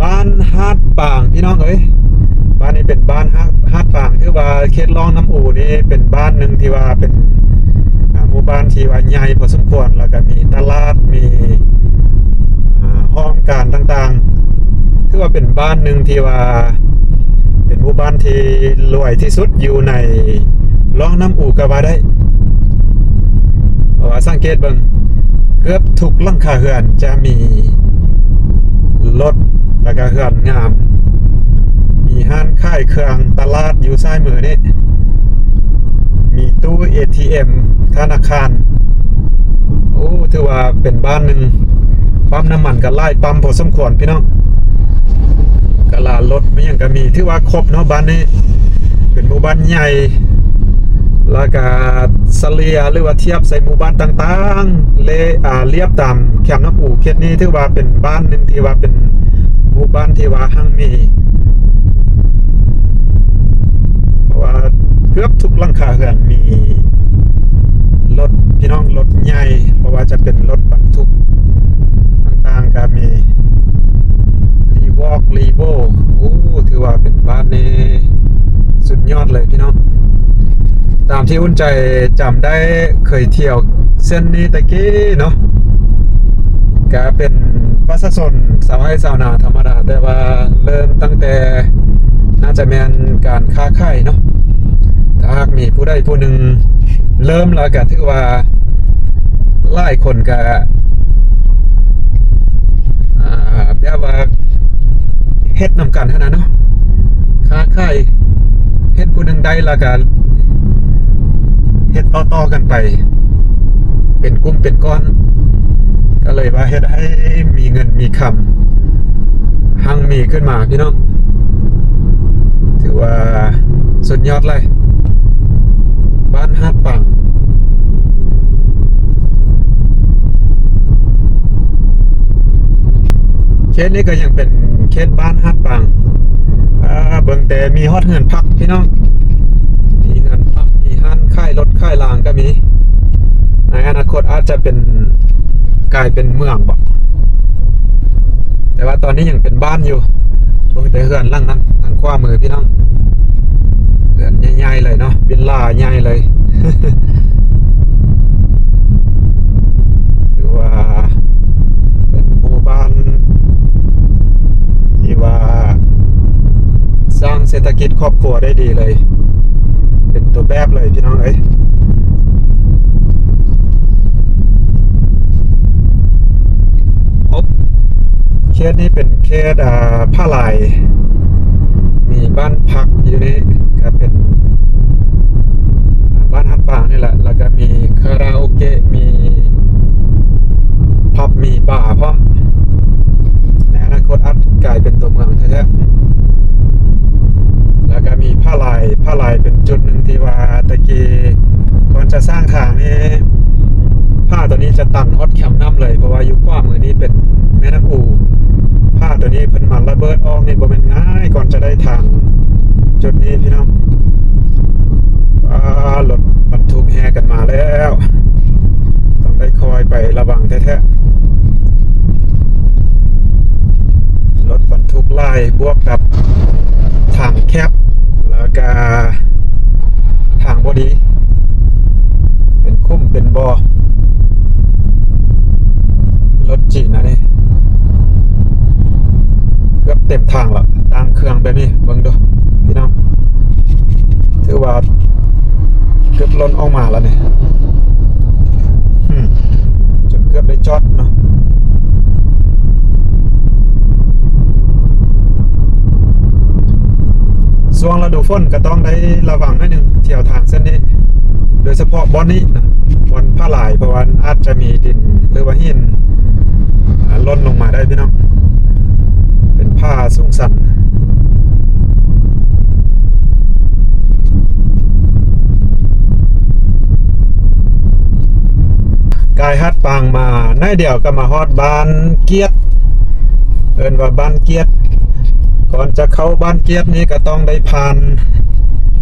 ບ້ານຫາດປາງ ພີ່ນ້ອງເອີຍ ບ້ານນີ້ເປັນບ້ານຫາດ ຫາດປາງ ຖືວ່າເຂດລ່ອງນ້ຳອູນີ້ເປັນບ້ານໜຶ່ງທີ່ວ່າເປັນ ອ່າ ໝູ່ບ້ານທີ່ວ່າໃຫຍ່ພໍສົມຄວນ ແລ້ວກໍມີຕະຫຼາດ ມີ ອ່າ ຫ້ອງການຕ່າງໆ ຖືວ່າເປັນບ້ານໜຶ່ງທີ່ວ່າເປັນໝູ່ບ້ານທີ່ລວຍທີ່ສຸດຢູ່ໃນລ່ອງນ້ຳອູກໍວ່າໄດ້. ເພາະວ່າສັງເກດເບິ່ງ ເກືອບທຸກຫຼັງຄາເຮືອນຈະມີລົດ ແລ້ວກະເຮືອນງາມ ມີຮ້ານຂາຍເຄື່ອງ ຕະຫຼາດຢູ່ຊ້າຍມືນີ້ ມີຕູ້ເອທີເອັມ ທະນາຄານ. ໂອ້ ຖືວ່າເປັນບ້ານໜຶ່ງ ປ້ຳນ້ຳມັນກໍຫຼາຍປ້ຳພໍສົມຄວນພີ່ນ້ອງ. ກະລາລົດ ມີຫຍັງກະມີ ຖືວ່າຄົບເນາະ ບ້ານນີ້ເປັນໝູ່ບ້ານໃຫຍ່ ແລ້ວກະສະເລ່ຍ ຫຼືວ່າທຽບໃສ່ໝູ່ບ້ານຕ່າງໆ ເລ ອາ ລຽບຕາມແຄມນ້ຳອູ ເຂດນີ້ຖືວ່າເປັນບ້ານໜຶ່ງທີ່ວ່າເປັນໝູ່ບ້ານທີ່ວ່າຮັ່ງມີ ເພາະວ່າເກືອບທຸກຫຼັງຄາເຮືອນມີລົດ ພີ່ນ້ອງ ລົດໃຫຍ່ ບໍ່ວ່າຈະເປັນລົດບັນທຸກຕ່າງໆ ກະມີ ລີວອກ ລີໂວ. ໂອ້ ຖືວ່າເປັນບ້ານທີ່ສຸດຍອດເລີຍພີ່ນ້ອງ. ຕາມທີ່ອຸ່ນໃຈຈຳໄດ້ ເຄີຍທ່ຽວເສັ້ນນີ້ແຕ່ກີ້ເນາະ ກະເປັນປະຊາຊົນຊາວໄຮ່ຊາວນາທຳມະດາ ແຕ່ວ່າເລີ່ມຕັ້ງແຕ່ ໜ້າຈະແມ່ນການຄ້າຂາຍເນາະ. ຖ້າຫາກມີຜູ້ໃດຜູ້ໜຶ່ງເລີ່ມແລ້ວ ກະຖືວ່າຫຼາຍຄົນກະ ອາ ແບບວ່າເຮັດນຳກັນຫັ້ນນະເນາະ ຄ້າຂາຍ ເຫັນຜູ້ໜຶ່ງໄດ້ແລ້ວກະເຮັດຕໍ່ໆກັນໄປ ເປັນກຸ່ມເປັນກ້ອນ ກະເລີຍວ່າເຮັດໃຫ້ມີເງິນມີຄຳ ຮັ່ງມີຂຶ້ນມາພີ່ນ້ອງ. ຖືວ່າສຸດຍອດເລີຍ ບ້ານຫາດປາງ. ເຂດນີ້ກໍຍັງເປັນເຂດບ້ານຫາດປາງ. ອາ ເບິ່ງແຕ່ມີຮອດເຮືອນພັກພີ່ນ້ອງ ມີເຮືອນພັກ ມີຮ້ານຂາຍລົດຂາຍລາງກໍມີ. ໃນອະນາຄົດອາດຈະເປັນ ກາຍເປັນເມືອງບໍ? ແຕ່ວ່າຕອນນີ້ຍັງເປັນບ້ານຢູ່. ເບິ່ງແຕ່ເຮືອນຫຼັງນັ້ນ ທາງຂວາມືພີ່ນ້ອງ ເຮືອນໃຫຍ່ໆເລີຍເນາະ ວິລລາໃຫຍ່ເລີຍ. ຖືວ່າເປັນໝູ່ບ້ານທີ່ວ່າສ້າງເສດຖະກິດຄອບຄົວໄດ້ດີເລີຍ ເປັນຕົວແບບເລີຍພີ່ນ້ອງເອີຍ. ໂອ ເຂດນີ້ເປັນເຂດ ອາ ຜາລາຍ ມີບ້ານພັກຢູ່ນີ້ ກໍເປັນ ອາ ບ້ານຫາດປາງນີ້ແຫຼະ ແລ້ວກໍມີຄາຣາໂອເກະ ມີຜັບ ມີບາພ້ອມ. ໃນອະນາຄົດອາດກາຍເປັນຕົວເມືອງແທ້ໆ. ແລ້ວກໍມີຜາລາຍ ຜາລາຍເປັນຈຸດໜຶ່ງທີ່ວ່າແຕ່ກີ້ ກ່ອນຈະສ້າງທາງນີ້ ຜາຕົວນີ້ຈະຕັນຮອດແຄມນ້ຳເລີຍ ເພາະວ່າຢູ່ຂວາມືນີ້ເປັນແມ່ນ້ຳອູ. ຜາຕົວນີ້ເພິ່ນມາລະເບີດອອກນີ້ບໍ່ແມ່ນງ່າຍ ກ່ອນຈະໄດ້ທາງຈຸດນີ້ພີ່ນ້ອງ. ອາ ລົດບັນທຸກແຫ່ກັນມາແລ້ວ ຕ້ອງໄດ້ຄອຍໄປລະວັງແທ້ໆ. ລົດບັນທຸກຫຼາຍ ບວກກັບທາງແຄບ ແລ້ວກະທາງບໍ່ດີ ເປັນຂຸມເປັນບໍ່. ລົດຈີນອັນນີ້ເກືອບເຕັມທາງແລ້ວ ຕາງເຄື່ອງແບບນີ້ ເບິ່ງດູພີ່ນ້ອງ. ຖືວ່າເກືອບຫຼົ່ນອອກມາແລ້ວນີ້ ອືມ ຈົນເກືອບໄດ້ຈອດເນາະ. ຊ່ວງລະດູຝົນກໍຕ້ອງໄດ້ລະວັງໜ້ອຍໜຶ່ງ ທ່ຽວທາງເສັ້ນນີ້ ໂດຍສະເພາະບ່ອນນີ້ນະ ບ່ອນຜາລາຍ ເພາະວ່າອາດຈະມີດິນ ຫຼືວ່າຫີນ ອາ ຫຼົ່ນລົງມາໄດ້ພີ່ນ້ອງ ເປັນຜາສູງຊັນ. ກາຍຫາດປາງມາໜ້ອຍດຽວກໍມາຮອດບ້ານກຽດ ເອີ້ນວ່າບ້ານກຽດ. ກ່ອນຈະເຂົ້າບ້ານກຽດນີ້ກໍຕ້ອງໄດ້ຜ່ານ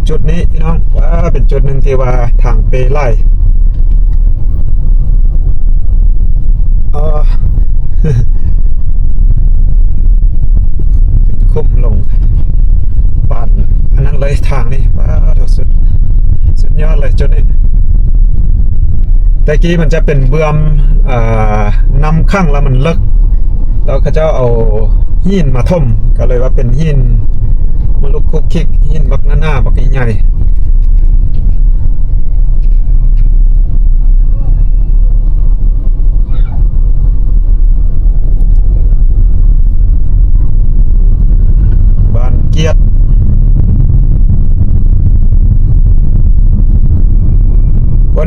ຈຸດນີ້ພີ່ນ້ອງ. ວ້າ ເປັນຈຸດໜຶ່ງທີ່ວ່າທາງເປ່ຫຼາຍ. ອໍ ເປັນຂຸມລົງປານອັນນັ້ນເລີຍທາງນີ້. ວ້າ ສຸດ ສຸດຍອດເລີຍຈຸດນີ້. ແຕ່ກີ້ມັນຈະເປັນເບື້ອມ ເອີ ນ້ຳຂັງແລ້ວມັນເລິກ ແລ້ວເຂົາເຈົ້າເອົາຫີນມາຖົມ ກໍເລີຍວ່າເປັນຫີນມະລຸກຄຸກຄິກ ຫີນບັກໜາໆ ບັກໃຫຍ່ໆ.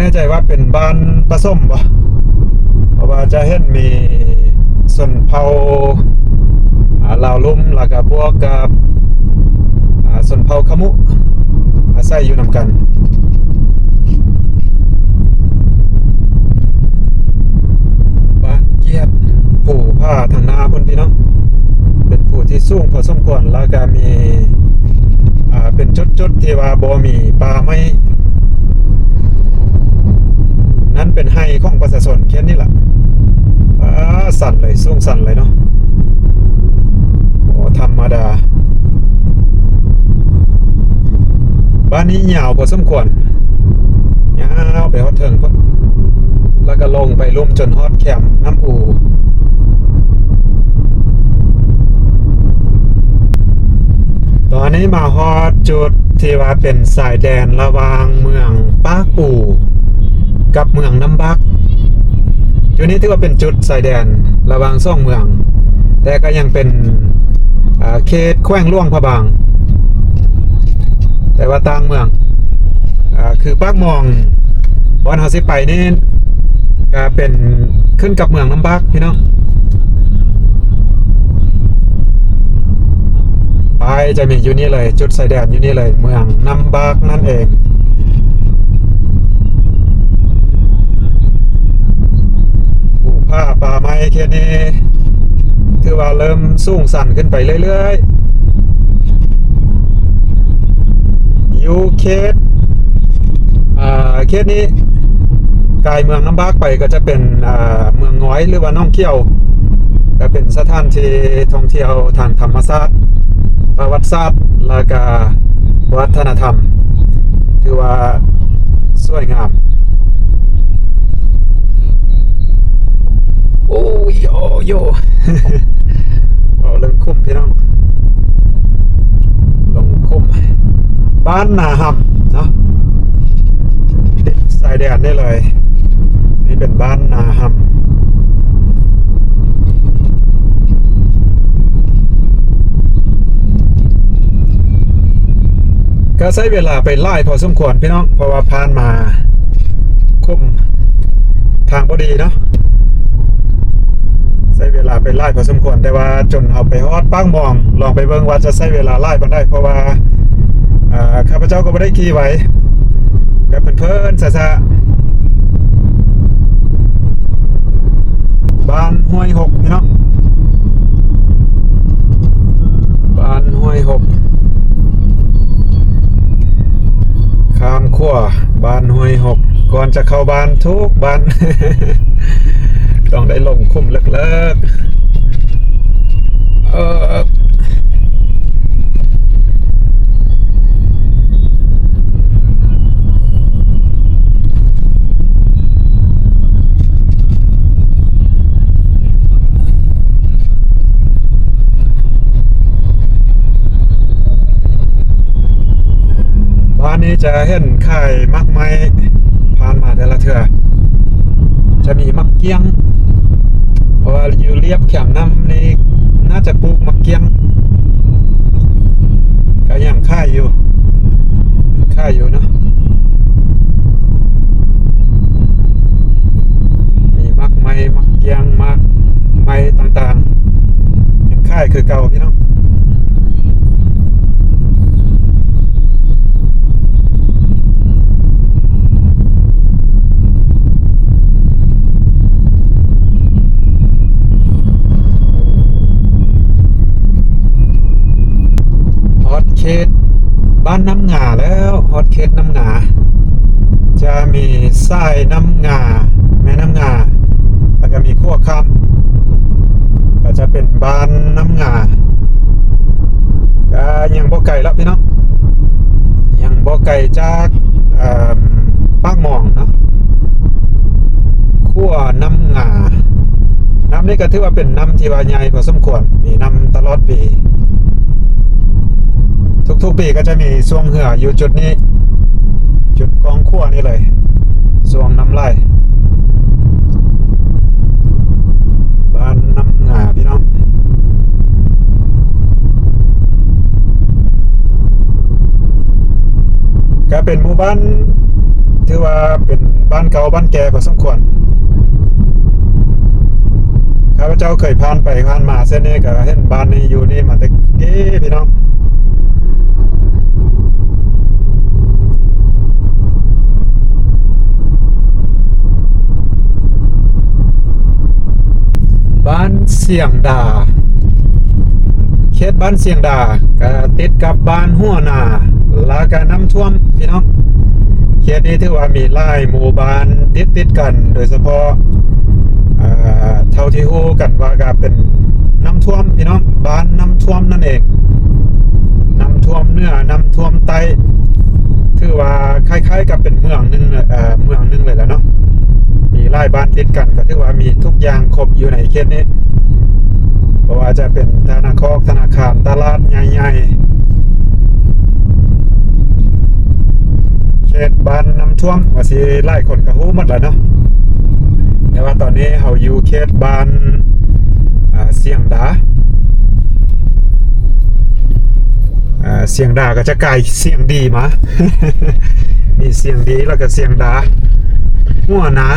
ແນ່ໃຈວ່າເປັນບ້ານປະສົມບໍ່? ເພາະວ່າຈະເຫັນມີຊົນເຜົ່າ ອ່າ ລາວລຸ່ມ ແລ້ວກະບວກກັບ ອ່າ ຊົນເຜົ່າຂະມຸ ອາໄສຢູ່ນຳກັນ. ບ້ານກຽດພູຜາທາງໜ້າພຸ້ນພີ່ນ້ອງ ເປັນພູທີ່ສູງພໍສົມຄວນ ແລ້ວກະມີ ອ່າ ເປັນຈຸດໆທີ່ວ່າບໍ່ມີປ່າໄມ້ ນັ້ນເປັນໄຮ່ຂອງປະຊາຊົນເຂດນີ້ລະ. ອ່າ ຊັນເລີຍ ສູງຊັນເລີຍເນາະ. ບໍ່ທຳມະດາ. ບ້ານນີ້ຍາວພໍສົມຄວນ ຍາວໄປຮອດເທິງພຸ້ນ ແລ້ວກໍລົງໄປລຸ່ມຈົນຮອດແຄມນ້ຳອູ. ຕອນນີ້ມາຮອດຈຸດທີ່ວ່າເປັນຊາຍແດນລະຫວ່າງເມືອງປາກອູກັບເມືອງນ້ຳບັກ. ຈຸດນີ້ຖືວ່າເປັນຈຸດຊາຍແດນລະຫວ່າງສອງເມືອງ ແຕ່ກໍຍັງເປັນ ເຂດແຂວງຫຼວງພະບາງ ແຕ່ວ່າຕ່າງເມືອງ ອ່າ ຄືປາກໝອງ ບ່ອນເຮົາຊິໄປນີ້ ກະເປັນຂຶ້ນກັບເມືອງນ້ຳບັກພີ່ນ້ອງ. ປ້າຍຈະມີຢູ່ນີ້ເລີຍ ຈຸດຊາຍແດນຢູ່ນີ້ເລີຍ ເມືອງນ້ຳບັກນັ້ນເອງ. ພູຜາປ່າໄມ້ເຂດນີ້ ຖືວ່າເລີ່ມສູງຊັນຂຶ້ນໄປເລື້ອຍໆ ຢູ່ເຂດ ອ່າ ເຂດນີ້ ກາຍເມືອງນ້ຳບັກໄປກໍຈະເປັນ ອ່າ ເມືອງງອຍ ຫຼືວ່າໜອງຂຽວ ກໍເປັນສະຖານທີ່ທ່ອງທ່ຽວທາງທຳມະຊາດ ປະຫວັດສາດ ແລ້ວກະວັດທະນະທຳ ຖືວ່າສວຍງາມ. ໂອ້ຍ ໂອ້ໂຢ ເວົ້າເລື່ອງຂຸມພີ່ນ້ອງ ລົງຂຸມ ບ້ານນາຮຳເນາະ ຕິດຊາຍແດນນີ້ເລີຍ. ນີ້ເປັນບ້ານນາຮຳ ກໍໃຊ້ເວລາໄປຫຼາຍພໍສົມຄວນພີ່ນ້ອງ ເພາະວ່າຜ່ານມາຂຸມ ທາງບໍ່ດີເນາະ ໃຊ້ເວລາໄປຫຼາຍພໍສົມຄວນ ແຕ່ວ່າຈົນເຮົາໄປຮອດປາກໝອງ ລອງໄປເບິ່ງວ່າຈະໃຊ້ເວລາຫຼາຍປານໃດ ເພາະວ່າ ເອີ ຂ້າພະເຈົ້າກໍບໍ່ໄດ້ຂີ່ໄວ ແບບເພີນໆຊ້າໆ. ບ້ານຫ້ວຍຫົກພີ່ນ້ອງ ບ້ານຫ້ວຍຫົກ ຂ້າມຂົວບ້ານຫ້ວຍຫົກ ກ່ອນຈະເຂົ້າບ້ານທຸກບ້ານ ຕ້ອງໄດ້ລົງຂຸມເລິກໆ ເອີ. ບ້ານນີ້ຈະເຫັນຂາຍໝາກໄມ້ ຜ່ານມາແຕ່ລະເທື່ອ ຈະມີໝາກກ້ຽງ ເພາະວ່າຢູ່ລຽບແຄມນ້ຳນີ້ ໜ້າຈະປູກໝາກກ້ຽງ ກໍຍັງຂາຍຢູ່ ຂາຍຢູ່ເນາະ ມີໝາກໄມ້ ໝາກກ້ຽງ ໝາກໄມ້ຕ່າງໆ ຍັງຂາຍຄືເກົ່າພີ່ນ້ອງ. ຮອດເຂດບ້ານນ້ຳງາແລ້ວ ຮອດເຂດນ້ຳງາ ຈະມີສາຍນ້ຳງາ ແມ່ນ້ຳງາ ແລ້ວກໍມີຂົວຂ້າມ ກໍຈະເປັນບ້ານນ້ຳງາ ກໍຍັງບໍ່ໄກແລ້ວພີ່ນ້ອງ ຍັງບໍ່ໄກຈາກ ເອີ່ມ ປາກໝອງເນາະ ຂົວນ້ຳງາ ນ້ຳນີ້ກໍຖືວ່າເປັນນ້ຳທີ່ວ່າໃຫຍ່ພໍສົມຄວນ ມີນ້ຳຕະຫຼອດປີ ທຸກໆປີກໍຈະມີຊ່ວງເຮືອຢູ່ຈຸດນີ້ ຈຸດກ້ອງຂົວນີ້ເລີຍ ຊ່ວງນ້ຳໄຫຼ ບ້ານນ້ຳງາພີ່ນ້ອງ ກໍເປັນໝູ່ບ້ານ ຖືວ່າເປັນ ບ້ານເກົ່າບ້ານແກ່ພໍສົມຄວນ. ຂ້າພະເຈົ້າເຄີຍຜ່ານໄປຜ່ານມາເສັ້ນນີ້ ກໍເຫັນບ້ານນີ້ຢູ່ນີ້ມາແຕ່ກີ້ ພີ່ນ້ອງ. ບ້ານຊຽງດາ ເຂດບ້ານຊຽງດາ ກໍຕິດກັບບ້ານຫົວນາ ແລ້ວກໍນ້ຳຖ້ວມ ພີ່ນ້ອງ. ເຂດນີ້ຖືວ່າມີຫຼາຍໝູ່ບ້ານຕິດໆກັນ ໂດຍສະເພາະ ເອີ ເທົ່າທີ່ຮູ້ກັນວ່າກໍເປັນນ້ຳຖ້ວມ ພີ່ນ້ອງ, ບ້ານນ້ຳຖ້ວມນັ້ນເອງ. ນ້ຳຖ້ວມເໜືອ ນ້ຳຖ້ວມໃຕ້ ຖືວ່າຄ້າຍໆກັບເປັນເມືອງໜຶ່ງ ເອີ ເມືອງໜຶ່ງເລີຍແຫຼະເນາະ. ມີຫຼາຍບ້ານຕິດກັນ ກໍຖືວ່າມີທຸກຢ່າງຄົບຢູ່ໃນເຂດນີ້ ບໍ່ວ່າຈະເປັນທະນາຄອກ ທະນາຄານ ຕະຫຼາດໃຫຍ່ໆ ເຂດບ້ານນ້ຳຖ້ວມ ວ່າຊິຫຼາຍຄົນກໍຮູ້ໝົດແລ້ວເນາະ. ແຕ່ວ່າຕອນນີ້ເຮົາຢູ່ເຂດບ້ານ ອາ ຊຽງດາ. ອາ ຊຽງດາກໍຈະກາຍຊຽງດີມາ ມີຊຽງດີ ແລ້ວກໍຊຽງດາ ຫົວນາ.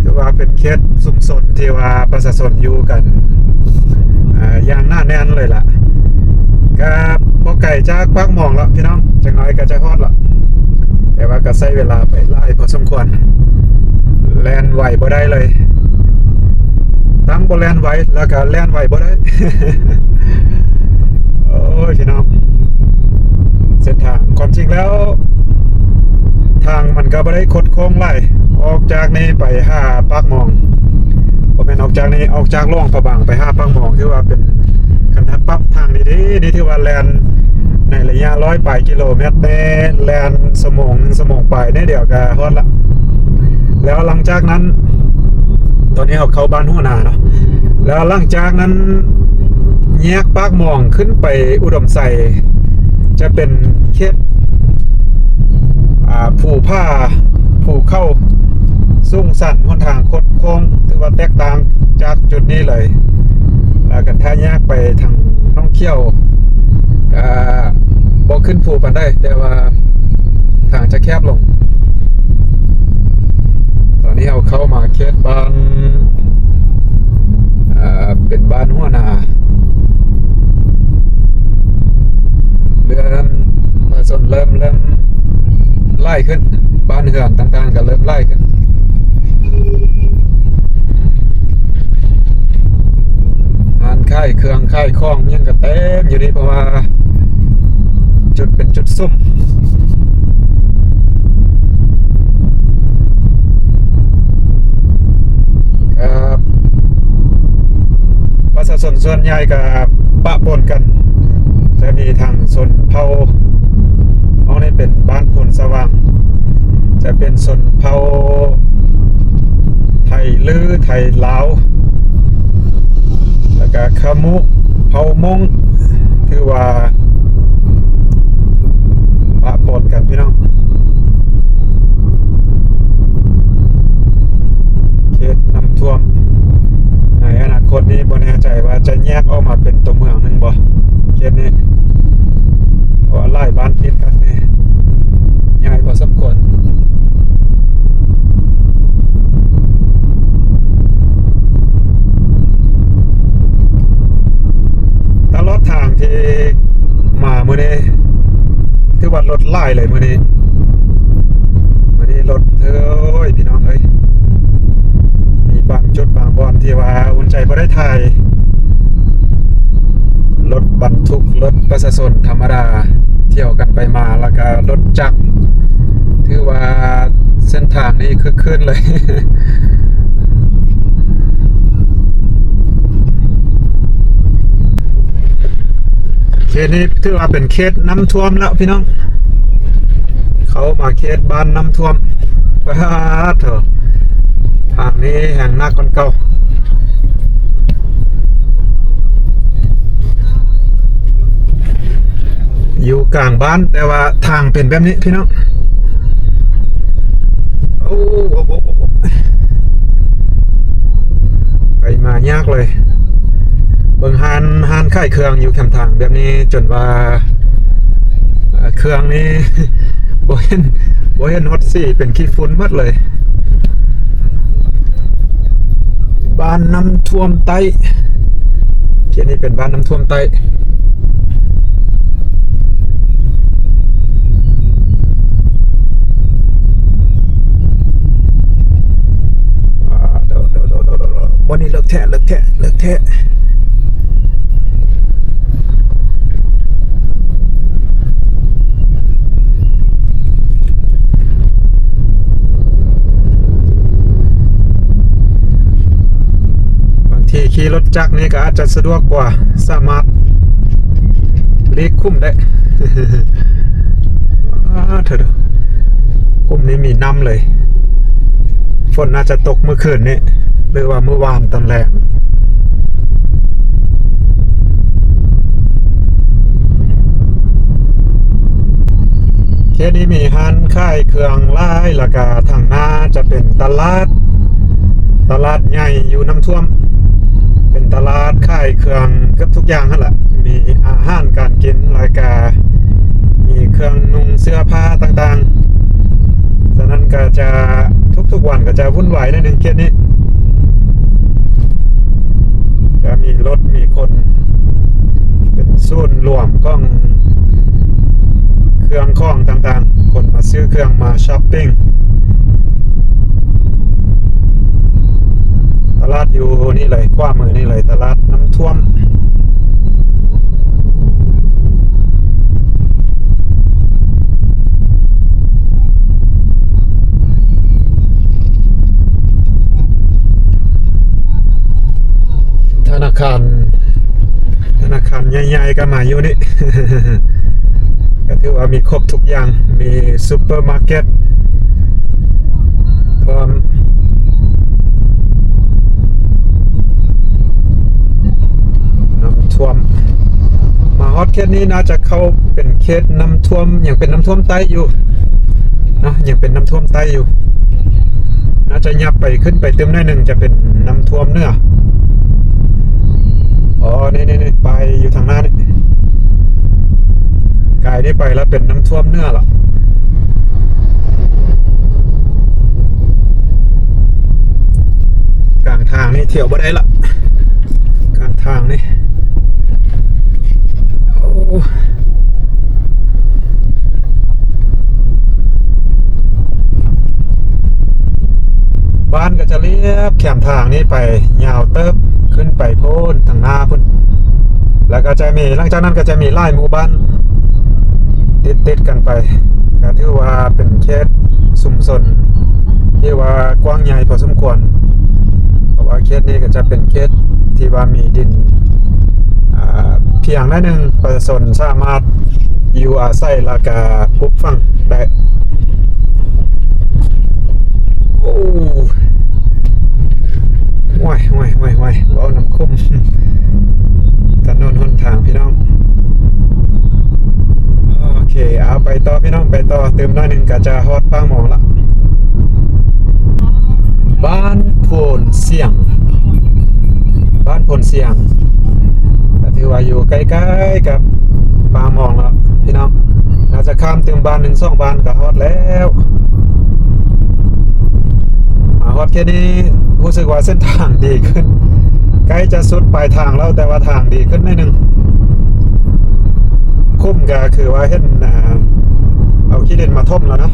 ຖືວ່າເປັນເຂດຊຸມຊົນທີ່ວ່າປະຊາຊົນຢູ່ກັນ ເອີ ຢ່າງໜາແໜ້ນເລີຍລະ. ກໍບໍ່ໄກຈາກປາກໝອງແລ້ວ ພີ່ນ້ອງ, ຈັກໜ້ອຍກໍຈະຮອດລະ. ແຕ່ວ່າກໍໃຊ້ເວລາໄປຫຼາຍພໍສົມຄວນ, ແລ່ນໄວບໍ່ໄດ້ເລີຍ, ທັງບໍ່ແລ່ນໄວ ແລ້ວກໍແລ່ນໄວບໍ່ໄດ້. ໂອ້ຍ ພີ່ນ້ອງ, ເສັ້ນທາງ ຄວາມຈິງແລ້ວ ທາງມັນກໍບໍ່ໄດ້ຄົດໂຄ້ງຫຼາຍ, ອອກຈາກນີ້ໄປຫາປາກໝອງ, ບໍ່ແມ່ນອອກຈາກນີ້, ອອກຈາກຫຼວງພະບາງໄປຫາປາກໝອງ ຖືວ່າເປັນຄັນທັດປັບທາງດີໆ ນີ້ຖືວ່າແລ່ນໃນໄລຍະຮ້ອຍປາຍກິໂລແມັດແດ່, ແລ່ນຊົ່ວໂມງໜຶ່ງ ຊົ່ວໂມງປາຍ ແນວດຽວກໍຮອດລະ. ແລ້ວຫຼັງຈາກນັ້ນ ຕອນນີ້ເຮົາເຂົ້າບ້ານຫົວນາເນາະ, ແລ້ວຫຼັງຈາກນັ້ນແຍກປາກໝອງຂຶ້ນໄປອຸດົມໄຊ ຈະເປັນເຂດ ອາ ພູຜາ ພູເຂົາສູງຊັນ, ຫົນທາງຄົດໂຄ້ງ ຖືວ່າແຕກຕ່າງຈາກຈຸດນີ້ເລີຍ. ແລ້ວກັນຖ້າແຍກໄປທາງໜອງຂຽວ ກະບໍ່ຂຶ້ນພູປານໃດ, ແຕ່ວ່າທາງຈະແຄບລົງ. ຕອນນີ້ເຮົາເຂົ້າມາເຂດບ້ານ ເປັນບ້ານຫົວນາ, ເລີ່ມ ປະຊາຊົນເລີ່ມ ເລີ່ມຫຼາຍຂຶ້ນ, ບ້ານເຮືອນຕ່າງໆກໍເລີ່ມຫຼາຍຂຶ້ນ. ຮ້ານຂາຍເຄື່ອງຂາຍຂອງຫຍັງກໍເຕັມຢູ່ນີ້, ເພາະວ່າຈຸດເປັນຈຸດສຸມ. ເອີ ປະຊາຊົນສ່ວນໃຫຍ່ກໍປະປົນກັນ, ຈະມີທັງຊົນເຜົ່າ ຫ້ອງນີ້ເປັນບ້ານໂພນສະຫວ່າງ, ຈະເປັນຊົນເຜົ່າໄທລື ໄທລາວ ແລ້ວກະຂະມຸ ເຜົ່າມົ້ງ, ຖືວ່າປະປົນກັນ ພີ່ນ້ອງ. ເຂດນ້ຳຖ້ວມ ໃນອະນາຄົດນີ້ບໍ່ແນ່ໃຈວ່າຈະແຍກອອກມາເປັນຕົວເມືອງໜຶ່ງບໍ່ ເຂດນີ້, ເພາະວ່າຫຼາຍບ້ານຕິດກັນນີ້ ໃຫຍ່ພໍສົມຄວນ. ຕະຫຼອດທາງທີ່ມາມື້ນີ້ ຖືວ່າລົດຫຼາຍເລີຍມື້ນີ້, ມື້ນີ້ລົດ ເອີຍ ພີ່ນ້ອງເອີຍ, ມີບາງຈຸດບາງບ່ອນທີ່ວ່າອຸ່ນໃຈບໍ່ໄດ້ຖ່າຍ, ລົດບັນທຸກ ລົດປະຊາຊົນທຳມະດາ ທ່ຽວກັນໄປມາ ແລ້ວກະລົດຈັກ, ຖືວ່າເສັ້ນທາງນີ້ຄຶກຄື້ນເລີຍ. ເຂດນີ້ຖືວ່າເປັນເຂດນ້ຳຖ້ວມແລ້ວ ພີ່ນ້ອງ, ເຂົ້າມາເຂດບ້ານນ້ຳຖ້ວມ. ປາດໂທ້ ທາງນີ້ແຮງໜັກກວ່າເກົ່າ. ຢູ່ກາງບ້ານ ແຕ່ວ່າທາງເປັນແບບນີ້ ພີ່ນ້ອງ. ໂອ້ ໂອ້ ໂອ້ ໄປມາຍາກເລີຍ. ເ ເບິ່ງຮ້ານ ຮ້ານຂາຍເຄື່ອງຢູ່ແຄມທາງແບບນີ້ ຈົນວ່າ ເອີ ເຄື່ອງນີ້ ບໍ່ເຫັນ ບໍ່ເຫັນຮອດສີ ເປັນຂີ້ຝຸ່ນໝົດເລີຍ. ບ້ານນ້ຳຖ້ວມໃຕ້ ເຂດນີ້ເປັນບ້ານນ້ຳຖ້ວມໃຕ້. ອ່າ ໂດ ໂດ ໂດ ໂດ ໂດ ໂດ ບ່ອນນີ້ເລິກແທ້ ເລິກແທ້ ເລິກແທ້. ບາງທີຂີ່ລົດຈັກນີ້ກໍອາດຈະສະດວກກວ່າ ສາມາດຫຼີກຂຸມໄດ້. ອ້າ ເທີ ຂຸມນີ້ມີນ້ຳເລີຍ. ຝົນໜ້າຈະຕົກມື້ຄືນນີ້ ຫຼືວ່າມື້ວານຕອນແລງ. ເຂດນີ້ມີຮ້ານຂາຍເຄື່ອງຫຼາຍ ແລ້ວກະທາງໜ້າຈະເປັນຕະຫຼາດ ຕະຫຼາດໃຫຍ່ຢູ່ນ້ຳຖ້ວມ ເປັນຕະຫຼາດຂາຍເຄື່ອງເກືອບທຸກຢ່າງຫັ້ນລະ ມີອາຫານການກິນ ແລ້ວກະມີເຄື່ອງນຸ່ງເສື້ອຜ້າຕ່າງໆ. ສະນັ້ນກໍຈະ ທຸກໆວັນກໍຈະວຸ່ນວາຍໜ້ອຍໜຶ່ງເຂດນີ້ ຈະມີລົດມີຄົນ ເປັນສູນລວມຂອງເຄື່ອງຂອງຕ່າງໆ ຄົນມາຊື້ເຄື່ອງ ມາຊັອບປິງ. ຕະຫຼາດຢູ່ນີ້ເລີຍ ຂວາມືນີ້ເລີຍ ຕະຫຼາດນ້ຳຖ້ວມ. ທະນາຄານ ທະນາຄານໃຫຍ່ໆກໍມາຢູ່ນີ້ ກໍຖືວ່າມີຄົບທຸກຢ່າງ ມີຊຸບເປີມາເກັດພ້ອມ. ນ້ຳຖ້ວມ ມາຮອດເຂດນີ້ໜ້າຈະເຂົ້າເປັນເຂດນ້ຳຖ້ວມ ຍັງເປັນນ້ຳຖ້ວມໃຕ້ຢູ່ເນາະ ຍັງເປັນນ້ຳຖ້ວມໃຕ້ຢູ່. ໜ້າຈະຫຍັບໄປ ຂຶ້ນໄປຕື່ມໜ້ອຍໜຶ່ງ ຈະເປັນນ້ຳຖ້ວມເໜືອ. ອໍ ນີ້ໆໆ ໄປຢູ່ທາງໜ້ານີ້ ກາຍນີ້ໄປແລ້ວເປັນນ້ຳຖ້ວມເໜືອລະ. ກາງທາງນີ້ທ່ຽວບໍ່ໄດ້ລະ ກາງທາງນີ້. ໂອ້ ບ້ານກໍຈະລຽບແຄມທາງນີ້ໄປຍາວເຕີບ ຂຶ້ນໄປໂພ້ນທາງໜ້າພຸ້ນ ແລ້ວກໍຈະມີ ຫຼັງຈາກນັ້ນກໍຈະມີຫຼາຍໝູ່ບ້ານຕິດໆກັນໄປ ກໍຖືວ່າເປັນເຂດຊຸມຊົນທີ່ວ່າກວ້າງໃຫຍ່ພໍສົມຄວນ ເພາະວ່າເຂດນີ້ກໍຈະເປັນເຂດທີ່ວ່າມີດິນ ອ່າ ພຽງໜ້ອຍໜຶ່ງ ປະຊາຊົນສາມາດຢູ່ອາໄສ ແລ້ວກະປູກຝັງໄດ້. ໂອ້ ໂອ້ຍ ໂອ້ຍ ໂອ້ຍ ໂອ້ຍ ເວົ້ານຳຄຸ້ມຖະໜົນຫົນທາງພີ່ນ້ອງ. ໂອເຄ ເອົາໄປຕໍ່ພີ່ນ້ອງ ໄປຕໍ່ ຕື່ມໜ້ອຍໜຶ່ງກໍຈະຮອດປາກໝອງລະ. ບ້ານໂພນສຽງ ບ້ານໂພນສຽງ ກໍຖືວ່າຢູ່ໃກ້ໆກັບປາກໝອງແລ້ວພີ່ນ້ອງ ໜ້າຈະຂ້າມຕື່ມບ້ານໜຶ່ງສອງບ້ານກໍຮອດແລ້ວ. ມາຮອດເຂດນີ້ຮູ້ສຶກວ່າເສັ້ນທາງດີຂຶ້ນ ໃກ້ຈະສຸດປາຍທາງແລ້ວ ແຕ່ວ່າທາງດີຂຶ້ນໜ້ອຍໜຶ່ງ. ຂຸມກໍຄືວ່າເຫັນ ອ່າ ເອົາຂີ້ດິນມາຖົມແລ້ວເນາະ.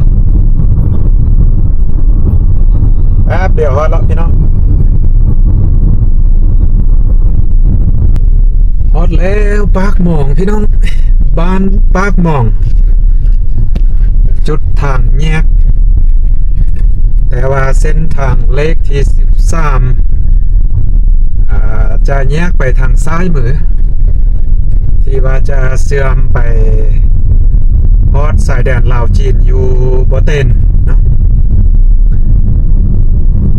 ແປັບດຽວຮອດແລ້ວພີ່ນ້ອງ ຮອດແລ້ວປາກໝອງພີ່ນ້ອງ ບ້ານປາກໝອງ ຈຸດທາງແຍກ ແຕ່ວ່າເສັ້ນທາງເລກທີສິບສາມ ອ່າ ຈະແຍກໄປທາງຊ້າຍມື ທີ່ວ່າຈະເຊື່ອມໄປຮອດຊາຍແດນລາວຈີນຢູ່ບໍ່ເຕັນເນາະ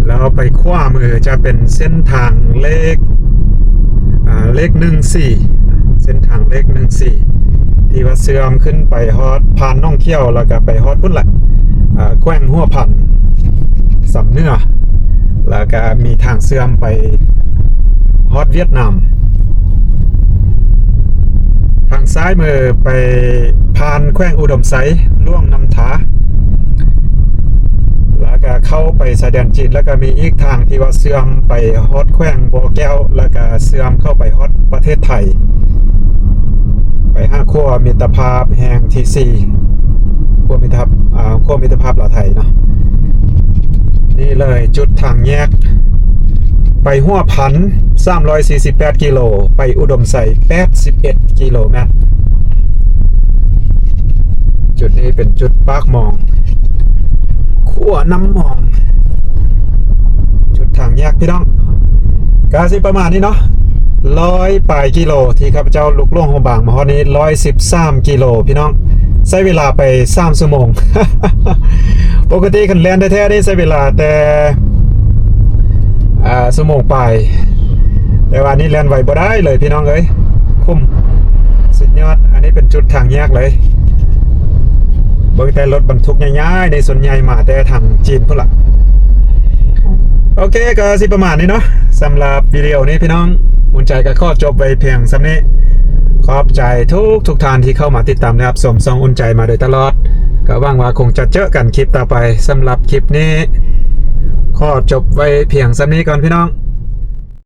ແລ້ວໄປຂວາມືຈະເປັນເສັ້ນທາງເລກ ອ່າ ເລກໜຶ່ງສີ່ ເສັ້ນທາງເລກໜຶ່ງສີ່ ທີ່ວ່າເຊື່ອມຂຶ້ນໄປຮອດ ຜ່ານໜອງຂຽວ ແລ້ວກະໄປຮອດພຸ້ນແຫຼະ ອ່າ ແຂວງຫົວພັນ ຊຳເໜືອ ແລ້ວກະມີທາງເຊື່ອມໄປຮອດຫວຽດນາມ. ທາງຊ້າຍມືໄປຜ່ານແຂວງອຸດົມໄຊ, ຫຼວງນ້ຳທາ ແລ້ວກະເຂົ້າໄປຊາຍແດນຈີນ, ແລ້ວກະມີອີກທາງທີ່ວ່າເຊື່ອມໄປຮອດແຂວງບໍ່ແກ້ວ, ແລ້ວກະເຊື່ອມເຂົ້າໄປຮອດປະເທດໄທ, ໄປຫາຂົວມິດຕະພາບແຫ່ງທີສີ່, ຂົວມິດຕະພາບ ອ່າ ຂົວມິດຕະພາບລາວໄທເນາະ. ນີ້ເລີຍຈຸດທາງແຍກ ໄປຫົວພັນ ສາມຮ້ອຍສີ່ສິບແປດກິໂລ, ໄປອຸດົມໄຊ ແປດສິບເອັດກິໂລແມັດ. ຈຸດນີ້ເປັນຈຸດປາກມອງ, ຂົວນ້ຳມອງ, ຈຸດທາງແຍກພີ່ນ້ອງ. ກະຊິປະມານນີ້ເນາະ, ຮ້ອຍປາຍກິໂລທີ່ຂ້າພະເຈົ້າລຸກຫຼວງພະບາງມາຮອດນີ້ ຮ້ອຍສິບສາມກິໂລພີ່ນ້ອງ, ໃຊ້ເວລາໄປສາມຊົ່ວໂມງ. ປົກກະຕິຄັນແລ່ນແທ້ໆນີ້ໃຊ້ເວລາແຕ່ ອ່າ ຊົ່ວໂມງປາຍ, ແຕ່ວ່ານີ້ແລ່ນໄວບໍ່ໄດ້ເລີຍພີ່ນ້ອງເອີຍ, ຄຸ້ມ ສຸດຍອດ. ອັນນີ້ເປັນຈຸດທາງແຍກເລີຍ, ເບິ່ງແຕ່ລົດບັນທຸກໃຫຍ່ໆນີ້ ສ່ວນໃຫຍ່ມາແຕ່ທາງຈີນພຸ້ນລະ. ໂອເຄ ກໍຊິປະມານນີ້ເນາະ ສຳລັບວິດີໂອນີ້ພີ່ນ້ອງ, ອຸ່ນໃຈກໍຂໍຈົບໄວ້ພຽງສ່ຳນີ້. ຂອບໃຈທຸກໆທ່ານທີ່ເຂົ້າມາຕິດຕາມ ແລະ ຮັບຊົມຊ່ອງອຸ່ນໃຈມາໂດຍຕະຫຼອດ, ກໍຫວັງວ່າຄົງຈະເຈີກັນຄລິບຕໍ່ໄປ. ສຳລັບຄລິບນີ້ ຂໍຈົບໄວ້ພຽງສ່ຳນີ້ກ່ອນພີ່ນ້ອງ.